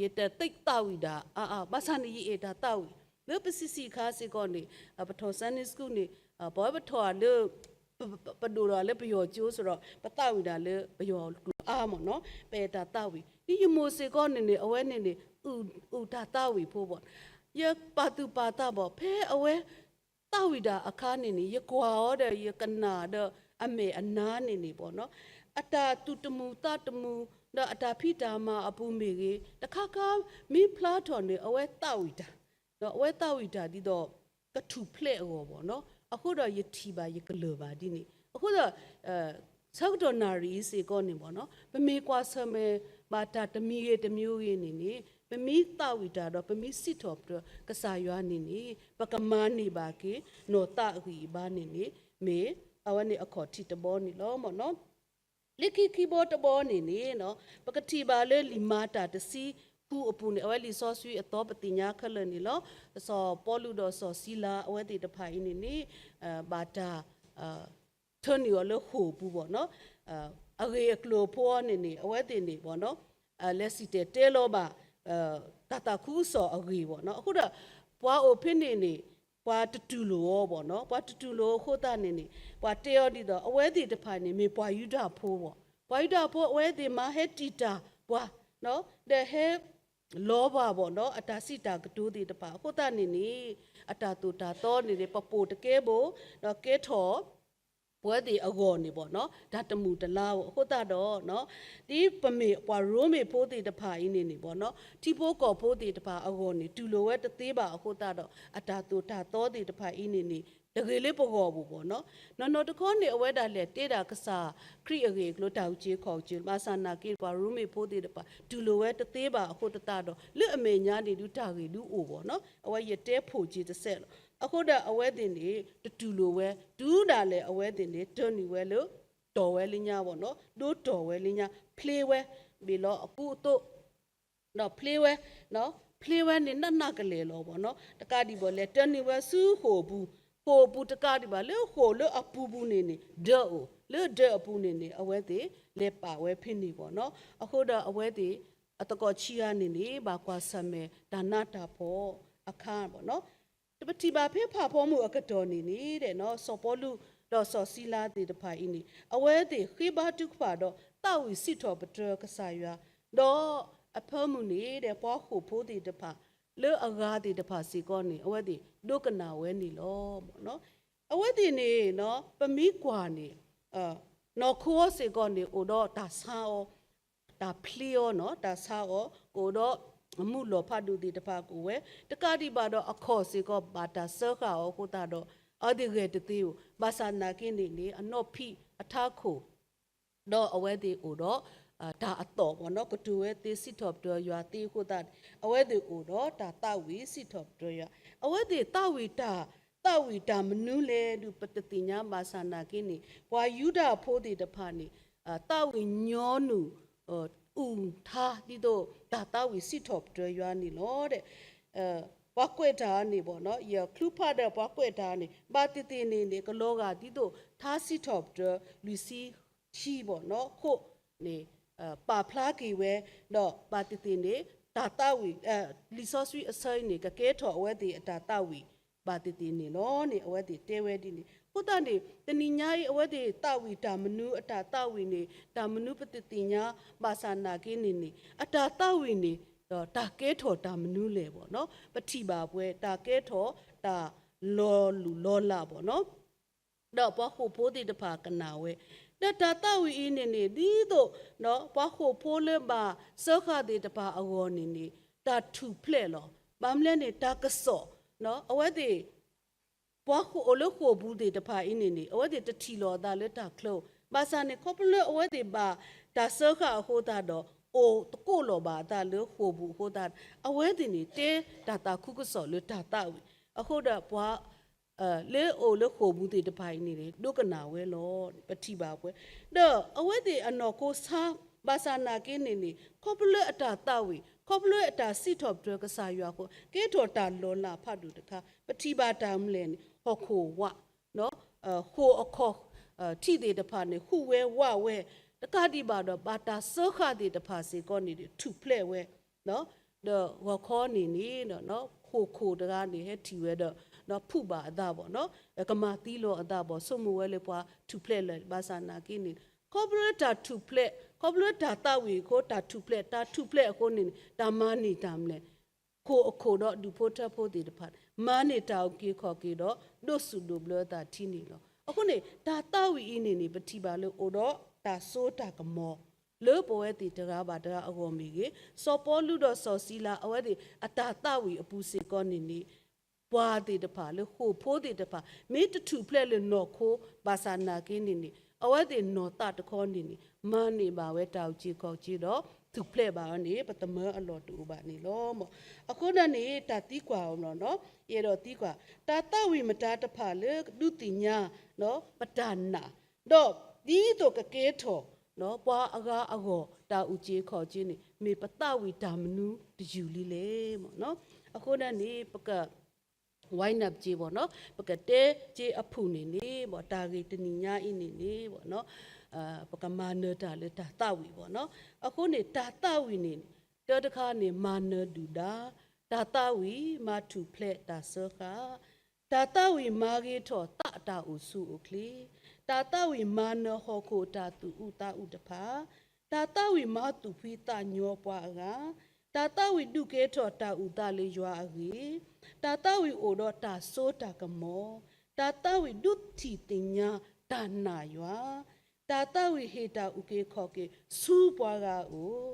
ယတသ့သးဝံၣ်ဒၣ်အါအါ, ဘၣ်ဆၣ်န့ၣ် ယအဲၣ်တၢ်သးဝံၣ် လၢပဆံးဆံးခါစ့ၢ်ကီးန့ၣ် ပထီၣ် Sunday School န့ၣ် ပဝဲပထီၣ်လၢ ပဒိၣ်ဒီးလၢပယီၤကၠိစ့ၢ်ကီး ပသးဝံၣ်ဒၣ်လၢပယီၤကျိာ်အါမ့ၢ်နီၤ, ပအဲၣ်တၢ်သးဝံၣ်. ဒ်ယမိၢ်စ့ၢ်ကီးန့ၣ်န့ၣ် အဝဲန့ၣ်န့ၣ် အုၣ်တၢ်သးဝံၣ်ဖိဘၣ်. ယပာ်သူၣ်ပာ်သးဘၣ် ဖဲအဝဲသးဝံၣ်တၢ်အခါန့ၣ်န့ၣ် ယကွၢ်အီၤဒီးယကနၣ်ဒီးအမဲာ်အနါန့ၣ်န့ၣ်ဘၣ်နီၤ, အတၢ်သူၣ်တမုာ်သးတမုာ် ဒီးအတၢ်ဖံးတၢ်မၤအပူၤမ့ၢ်ဂ့ၤ တခါခါမ့ၢ်ဖျါထီၣ်န့ၣ် အဝဲသးဝံၣ်တၢ် အဝဲသးဝံၣ်တၢ်ဒ်သိး ကထူၣ်ဖျဲးအဂီၢ်ဘၣ်နီၤ. အဃိဒီးယထံၣ်ဘၣ်ယကလၢၢ်ဘၣ်ဒ်န့ၣ်. အဃိဒီး ဆၢကတီၢ်နၣ်ရံၣ်အံၤစ့ၢ်ကီးန့ၣ်ဘၣ်နီၤ, ပမ့ၢ်ကွၢ်ဆၢၣ်မဲာ်ဘၣ်တၢ်တမံၤဂ့ၤတမံၤဂ့ၤန့ၣ်န့ၣ် ပမ့ၢ်သးဝံၣ်တၢ်ဒီးပမ့ၢ်စံးထီၣ်ပတြၢၤကစၢ်ယွၤန့ၣ်န့ၣ် ပကမၤန့ၢ်ဘၣ်က့ၤနီၢ်သးအဂံၢ်အဘါန့ၣ်န့ၣ် မ့ၢ်အဝဲန့ၣ်အခီၣ်ထံးတဘီန့ၣ်လီၤမ့ၢ်နီၤ. လၢခံခံဘီတဘီန့ၣ်န့ၣ် ပကထံၣ်ဘၣ်လၢလံာ်မၤတၢ်တဆံဃုအပူၤန့ၣ် အဝဲလံာ်စီဆှံအသီပသ့ၣ်ညါခဲလၢာ်န့ၣ်လီၤ. စီၤပီလူးဒီးစီၤစံလၤအဝဲသ့ၣ်တဖၣ်အံၤန့ၣ်န့ၣ် ဘၣ်တၢ် ထၢနုာ်အီၤလၢဃိာ်အပူၤဘၣ်နီၤ. အဂ့ၢ်အကျိၤဖိအီၤန့ၣ်န့ၣ် အဝဲသ့ၣ်န့ၣ်ဘၣ်နီၤ လဲၤစံၣ်တဲၤတဲလီၤဘၣ် တၢ်သးခုကစီၣ်အဂ့ၢ်ဘၣ်နီၤ. အဃိဒီး ပှၤအိၣ်ဖဲန့ၣ်န့ၣ် ပှၤတတူၢ်လိာ်အီၤဘၣ်နီၤ. ပှၤတတူၢ်လိာ်အဃိသတးန့ၣ်န့ၣ် ပှၤတဲအီၤဒ်သိး အဝဲသ့ၣ်တဖၣ်န့ၣ် မ့ၢ်ပှၤယူဒၤဖိဘၣ်. ပှၤယူဒၤဖိအဝဲသ့ၣ်မၤဟဲတံာ်တာ်ပှၤ ဒီးဟဲ လီၤဘၣ်ဘၣ်နီၤ အတၢ်စံးတၢ်ကတိၤသ့ၣ်တဖၣ်အဃိသတးန့ၣ်န့ၣ် အတၢ်သိၣ်တၢ်သီန့ၣ်န့ၣ် ပပိာ်တကဲဘိ ဒီးကဲထီၣ် ပဝဲသ့ၣ်အဂီၢ်န့ၣ်ဘၣ်နီၤ တၢ်တမုာ်တလၤဘၣ်အဃိသတးဒီး ဒ်ပမ့ၢ်ပှၤရိမ့ၤဖိသ့ၣ်တဖၣ်အံၤန့ၣ်န့ၣ်ဘၣ်နီၤ ထံဖိကီၢ်ဖိသ့ၣ်တဖၣ်အဂီၢ်န့ၣ် တူၢ်လိာ်ဝဲတသ့ဘၣ်အဃိသတးဒီး အတၢ်သိၣ်တၢ်သီသ့ၣ်တဖၣ်အံၤန့ၣ်န့ၣ် တဂ့ၤလၢပဂီၢ်ပူၤဘၣ်နီၤ. နီၢ်နီၢ်တခီန့ၣ် အဝဲဒၣ်လဲၤတဲဒၣ်ကစၢ်ခရံာ်အဂ့ၢ်အကျိၤ တၢ်အုၣ်က့ၤခီၣ်က့ၤ ဘၣ်ဆၣ်နာ်က့ ပှၤရိမ့ၤဖိသ့ၣ်တဖၣ် တူၢ်လိာ်ဝဲတသ့ဘၣ်အဃိသတးဒီး လၢအမဲာ်ညါန့ၣ်ဒုးတၢ်ဂ့ၢ်ဒုးအိၣ်ဘၣ်နီၤ. အဝဲယတဲဖှိၣ်က့ၤတစဲးလီၤ. အဃိဒီးအဝဲသ့ၣ်န့ၣ် တတူၢ်လိာ်ဝဲ တုၤဒၣ်လဲာ်အဝဲသ့ၣ်န့ၣ် တၢနုာ်ဝဲလၢ တီၢ်ဝဲလၢညါဘၣ်နီၤ ဒိတီၢ်ဝဲလၢညါ ဖျ့ဝဲ ဘ့ၣ်လီၤအကူအသိး ဒီးဖျ့ဝဲ ဖျ့ဝဲန့ၣ်နးနးကလဲာ်လီၤဘၣ်နီၤ. တကးဒံးဘၣ် လဲၤတၢနုာ်ဝဲဆူဃိာ်အပူၤ, ဃိာ်အပူၤတကးဒံးဘၣ် လၢဃိာ်လၢအပူၤပူၤန့ၣ်န့ၣ် ဒၢအိၣ်, လၢဒၢအပူၤန့ၣ်န့ၣ် အဝဲသ့ၣ်လဲၤပာ်ဝဲဖဲန့ၣ်ဘၣ်နီၤ. အဃိဒီးအဝဲသ့ၣ် အသကိးဆံးဂၤန့ၣ်န့ၣ် ဘၣ်ကွၢ်ဆၢၣ်မဲာ်တၢ်နးတၢ်ဖှီၣ်အခါဘၣ်နီၤ. ပထံၣ်ဘၣ်ဖဲဖးဖီမုၢ်အကတီၢ်န့ၣ်န့ၣ် စီၤပီလူးဒီးစီၤစံလၤသ့ၣ်တဖၣ်အံၤန့ၣ် အဝဲသ့ၣ်ဃ့ဘါထုကဖၣ်ဒီးသးဝံၣ်စံးထီၣ်ပတြၢၤကစၢ်ယွၤ, ဒီးအဖၢမုၢ်န့ၣ်ဒီး ပှၤဃိာ်ဖိသ့ၣ်တဖၣ် လၢအဂၤသ့ၣ်တဖၣ်စ့ၢ်ကီးန့ၣ် အဝဲသ့ၣ်ဒိကနၣ်ဝဲန့ၣ်လီၤ. အဝဲသ့ၣ်န့ၣ် ပမ့ၢ်ကွၢ်န့ၣ် နီၢ်ခိအီၤစ့ၢ်ကီးန့ၣ် အိၣ်ဒီးတၢ်ဆါအီၤ တၢ်ဖျ့အီၤနီၤ တၢ်ဆါအီၤ ကအိၣ်ဒီး မုၢ်လီၤဖးဒိၣ်သ့ၣ်တဖၣ်ကအိၣ်ဝဲ တကးဒံးဘၣ်ဒီးအခီၣ်စ့ၢ်ကီး ဘၣ်တၢ်စၢဃာ်အီၤအဃိသတးဒီး အဝဲသ့ၣ်ဂဲၤတသ့ဧိၤ ဘၣ်ဆၣ်နာ်က့န့ၣ်န့ၣ် အနီၢ်ဖံးအထးခိၣ် ဒီးအဝဲသ့ၣ်အိၣ်ဒီး တၢ်အသီၣ်ဘၣ်နီၤ ကတိၤဝဲသ့စံးထီၣ်ပတြၢၤယွၤသ့အဃိသတး အဝဲသ့ၣ်အိၣ်ဒီးတၢ်သးဝံၣ်စံးထီၣ်ပတြၢၤယွၤ အဝဲသ့ၣ်သးဝံၣ်တၢ် သးဝံၣ်တၢ်မနုၤလဲၣ်ဒုး ပတသ့ၣ်ညါဘၣ်ဆၣ်နာ်က့န့ၣ် ပှၤယူဒၤဖိသ့ၣ်တဖၣ်န့ၣ် သးဝံၣ်ညီနုၢ် အုၣ်ထါ ဒ်သိးတၢ်သးဝံၣ်စံးထီၣ်ပတြၢၤယွၤန့ၣ်လီၤ. ပှၤကွဲးတၢ်န့ၣ်ဘၣ်နီၤ ယချုးဖးဒီးပှၤကွဲးတၢ်န့ၣ် ဘၣ်သ့ၣ်သ့ၣ်န့ၣ်န့ၣ် ကလီၤဂာ်ဒ်သိး ထါစံးထီၣ်ပတြၢၤလွံၢ်ဆံခံဘၣ်နီၤ ခိၣ်န့ၣ် ပာ်ဖျါက့ၤဝဲ ဒီးဘၣ်သ့ၣ်သ့ၣ်န့ၣ် တၢ်သးဝံၣ် လံာ်စီဆှံအဆၢအံၤန့ၣ် ကကဲထီၣ်အဝဲသ့ၣ်အတၢ်သးဝံၣ် ဘၣ်သ့ၣ်သ့ၣ်န့ၣ်လီၤန့ၣ် အဝဲသ့ၣ်တဲဝဲဒ်န့ၣ်. အဃိသတးန့ၣ် တနံၤညါအံၤ အဝဲသ့ၣ်သးဝံၣ်တၢ်မနုၤ အတၢ်သးဝံၣ်န့ၣ် တၢ်မနုၤပတသ့ၣ်ညါ ဘၣ်ဆၣ်နာ်က့န့ၣ်န့ၣ် အတၢ်သးဝံၣ်န့ၣ် ဒီးတၢ်ကဲထီၣ်တၢ်မနုၤလဲၣ်ဘၣ်နီၤ. ပထံၣ်ဘၣ်ပှဲၤ တၢ်ကဲထီၣ်တၢ်လီၤလုၢ်လီၤလးဘၣ်နီၤ. ဒီးပှၤဃိာ်ဖိသ့ၣ်တဖၣ်ကနၣ်ဝဲ, ဒီးတၢ်သးဝံၣ်အံၤန့ၣ်န့ၣ် ဒ်သိး ပှၤဃိာ်ဖိလၢဘၣ်စၢဃာ်သ့ၣ်တဖၣ်အဂီၢ်န့ၣ်န့ၣ် တၢ်ထူၣ်ဖျဲးလီၤ. ဘၣ်မနုၤလဲၣ်န့ၣ် တၢ်ကစီၣ် အဝဲသ့ၣ် ပှၤအိၣ်လၢဃိာ်ပူၤသ့ၣ်တဖၣ်အံၤန့ၣ်န့ၣ် အဝဲသ့ၣ်တထံၣ်လီၤအသးလၢတၢ်ချၢဧိၤ, ဘၣ်ဆၣ်န့ၣ် ခီဖျိလၢအဝဲသ့ၣ်ဘၣ်တၢ်စၢဃာ်အဃိသတးဒီး အိၣ်သကိးလီၤဘၣ်အသးလၢဃိာ်ပူၤအဃိသတး အဝဲသ့ၣ်န့ၣ် တဲတၢ်သးခုကစီၣ်လၢတၢ်သးဝံၣ်, အဃိဒီးပှၤ လၢအအိၣ်လၢဃိာ်ပူၤသ့ၣ်တဖၣ်အံၤန့ၣ်န့ၣ် ဒိကနၣ်ဝဲလီၤ. ပထံၣ်ဘၣ်ပှဲၤ ဒီးအဝဲသ့ၣ်အနီၢ်ခိဆါ ဘၣ်ဆၣ်နာ်က့န့ၣ်န့ၣ် ခီဖျိလၢအတၢ်သးဝံၣ် ခီဖျိလၢအတၢ်စံးထီၣ်ပတြၢၤကစၢ်ယွၤအဃိ ကဲထီၣ်တၢ်လီၤလးဖးဒိၣ်တခါ ပထံၣ်ဘၣ်တၢ်မနုၤလဲၣ်န့ၣ် ဟီၣ်ခိၣ်ဝး ဃိာ်အခီၣ်ထံးသ့ၣ်တဖၣ်န့ၣ် ဟူးဝဲဝးဝဲ, တကးဒံးဘၣ်ဒီး ဘၣ်တၢ်စၢဃာ်သ့ၣ်တဖၣ်စ့ၢ်ကီးန့ၣ် ထူၣ်ဖျဲးဝဲ, ဒီးဂီၤခီန့ၣ်န့ၣ် ဃိာ်ခိၣ်တဂၤန့ၣ် ဟဲထံၣ်ဝဲဒီး ဖုးဘၣ်အသးဘၣ်နီၤ, ကမၤသံလီၤအသးဘၣ်, ဆိကမိၣ်ဝဲလၢပှၤထူၣ်ဖျဲးလၢၤ ဘၣ်ဆၣ်နာ်က့န့ၣ် ခီဖျိလၢတၢ်ထူၣ်ဖျဲး ခီဖျိလၢတၢ်သးဝံၣ်အဃိ တၢ်ထူၣ်ဖျဲး တၢ်ထူၣ်ဖျဲးအဃိန့ၣ် တၢ်မၤန့ၢ်တၢ်မနုၤလဲၣ် ခိၣ်အခိၣ်ဒီးဒူၣ်ဖိထၢဖိသ့ၣ်တဖၣ် မၤန့ၢ်တၢ်အုၣ်က့ၤခီၣ်က့ၤဒီး ဒိးစူၣ်ဒိးဘျၢအသးထံန့ၣ်လီၤ. အဃိန့ၣ် တၢ်သးဝံၣ်အံၤန့ၣ်န့ၣ် ပထံၣ်ဘၣ်လၢအိၣ်ဒီးတၢ်စိတၢ်ကမီၤ လၢပဝဲသ့ၣ်တဂၤဘၣ်တဂၤအဂီၢ်မ့ၢ်ဂ့ၤ, စီၤပီလူးဒီးစီၤစံလၤ အဝဲသ့ၣ်အတၢ်သးဝံၣ်အပူၤစ့ၢ်ကီးန့ၣ်န့ၣ် ပှၤသ့ၣ်တဖၣ်လၢဃိာ်ဖိသ့ၣ်တဖၣ် မ့ၢ်တထူၣ်ဖျဲးလၢနီၢ်ခိ ဘၣ်ဆၣ်နာ်က့န့ၣ်န့ၣ် အဝဲသ့ၣ်နီၢ်သးတခီန့ၣ်န့ၣ် မၤန့ၢ်ဘၣ်ဝဲတၢ်အုၣ်က့ၤခီၣ်က့ၤဒီး ထူၣ်ဖျဲးဘၣ်အီၤန့ၣ် ပသမၢအလီၢ်တအိၣ်ဘၣ်န့ၣ်လီၤ. အဃိန့ၣ်န့ၣ် တၢ်သံကွၢ်အီၤလီၤနီၤ, ယအဲၣ်ဒိးသံကွၢ် တၢ်သးဝံၣ်မတၤတဖၣ်လၢဒုးသ့ၣ်ညါ ပတၢ်နာ် ဒီးဒ်သိးကကဲထီၣ် ပှၤအဂၤအဂီၢ် တၢ်အုၣ်က့ၤခီၣ်က့ၤန့ၣ် မ့ၢ်ပသးဝံၣ်တၢ်မနုၤတယုၢ်လံလဲၣ်. အဃိန့ၣ်န့ၣ် ပက wind up က့ၤဘၣ်နီၤ, ပကတဲက့ၤအဖုၣ်န့ၣ်န့ၣ် တၢ်ဂ့ၢ်တနံၤညါအံၤန့ၣ်န့ၣ် ပကမၤနၢၤတၢ်လၢတၢ်သးဝံၣ်ဘၣ်နီၤ. အဃိန့ၣ် တၢ်သးဝံၣ်န့ၣ် တၢ်တခါန့ၣ် မၤနၢၤဒုၣ်ဒါ, တၢ်သးဝံၣ်မၤထူၣ်ဖျဲးတၢ်စၢဃာ်, တၢ်သးဝံၣ်မၤဂ့ၤထီၣ်သးအတၢ်အိၣ်ဆူၣ်အိၣ်ချ့, တၢ်သးဝံၣ်မၤနၢၤဟီၣ်ခိၣ်အတၢ်သူၣ်အုးသးအုးတဖၣ်, တၢ်သးဝံၣ်မၤသူၣ်ဖှံသးညီပှၤအဂၤ, တၢ်သးဝံၣ်ဒုးကဲထီၣ်တၢ်အုၣ်သးလၢယွၤအဂ့ၢ်, တၢ်သးဝံၣ်အိၣ်ဒီးတၢ်စိတၢ်ကမီၤ, တၢ်သးဝံၣ်ဒုးထံၣ်သ့ၣ်ညါတၢ်နာ်ယွၤ, တၢ်သးဝံၣ်ဟ့ၣ်တၢ်အုၣ်က့ၤခီၣ်က့ၤဆူပှၤဂၤအအိၣ်,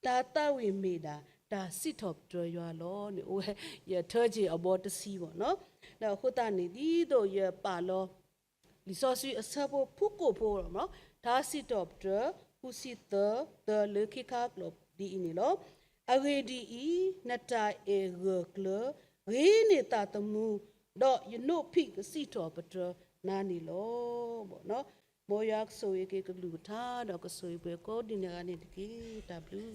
တၢ်သးဝံၣ်မ့ၢ်ဒၣ်တၢ်စံးထီၣ်ပတြၢၤယွၤလီၤန့ၣ် အိၣ်ဝဲယထၢက့ၤအဘီတဆံဘၣ်နီၤ. ဒီးအဃိသတးန့ၣ် ဒ်သိးယပာ်လီၤ လံာ်စီဆှံအဆၢဖိဖုၣ်ကိာ်ဖိလီၤ, ထါစံးထီၣ်ပတြၢၤ ဃုဆံသၢ သၢ လၢခံခါကျိာ်ဒ်အံၤန့ၣ်လီၤ. အဂ့ၢ်ဒ်အံၤ, နတၢ်အဲၣ်ဂၢၢ်ကျၢၤ ဂ့ၤန့ၢ်သးသမူ, ဒီးယနိးဖံးကစံးထီၣ်ပတြၢၤနၤန့ၣ်လီၤ. မ်ယွၤကဆိၣ်ဂ့ၤက့ၤကလုၢ်ကထါ ဒီးကဆိၣ်ဂ့ၤပှၤကိးဒံးနီၢ်ဂၤန့ၣ်တက့ၢ်. တၢ်ဘျုး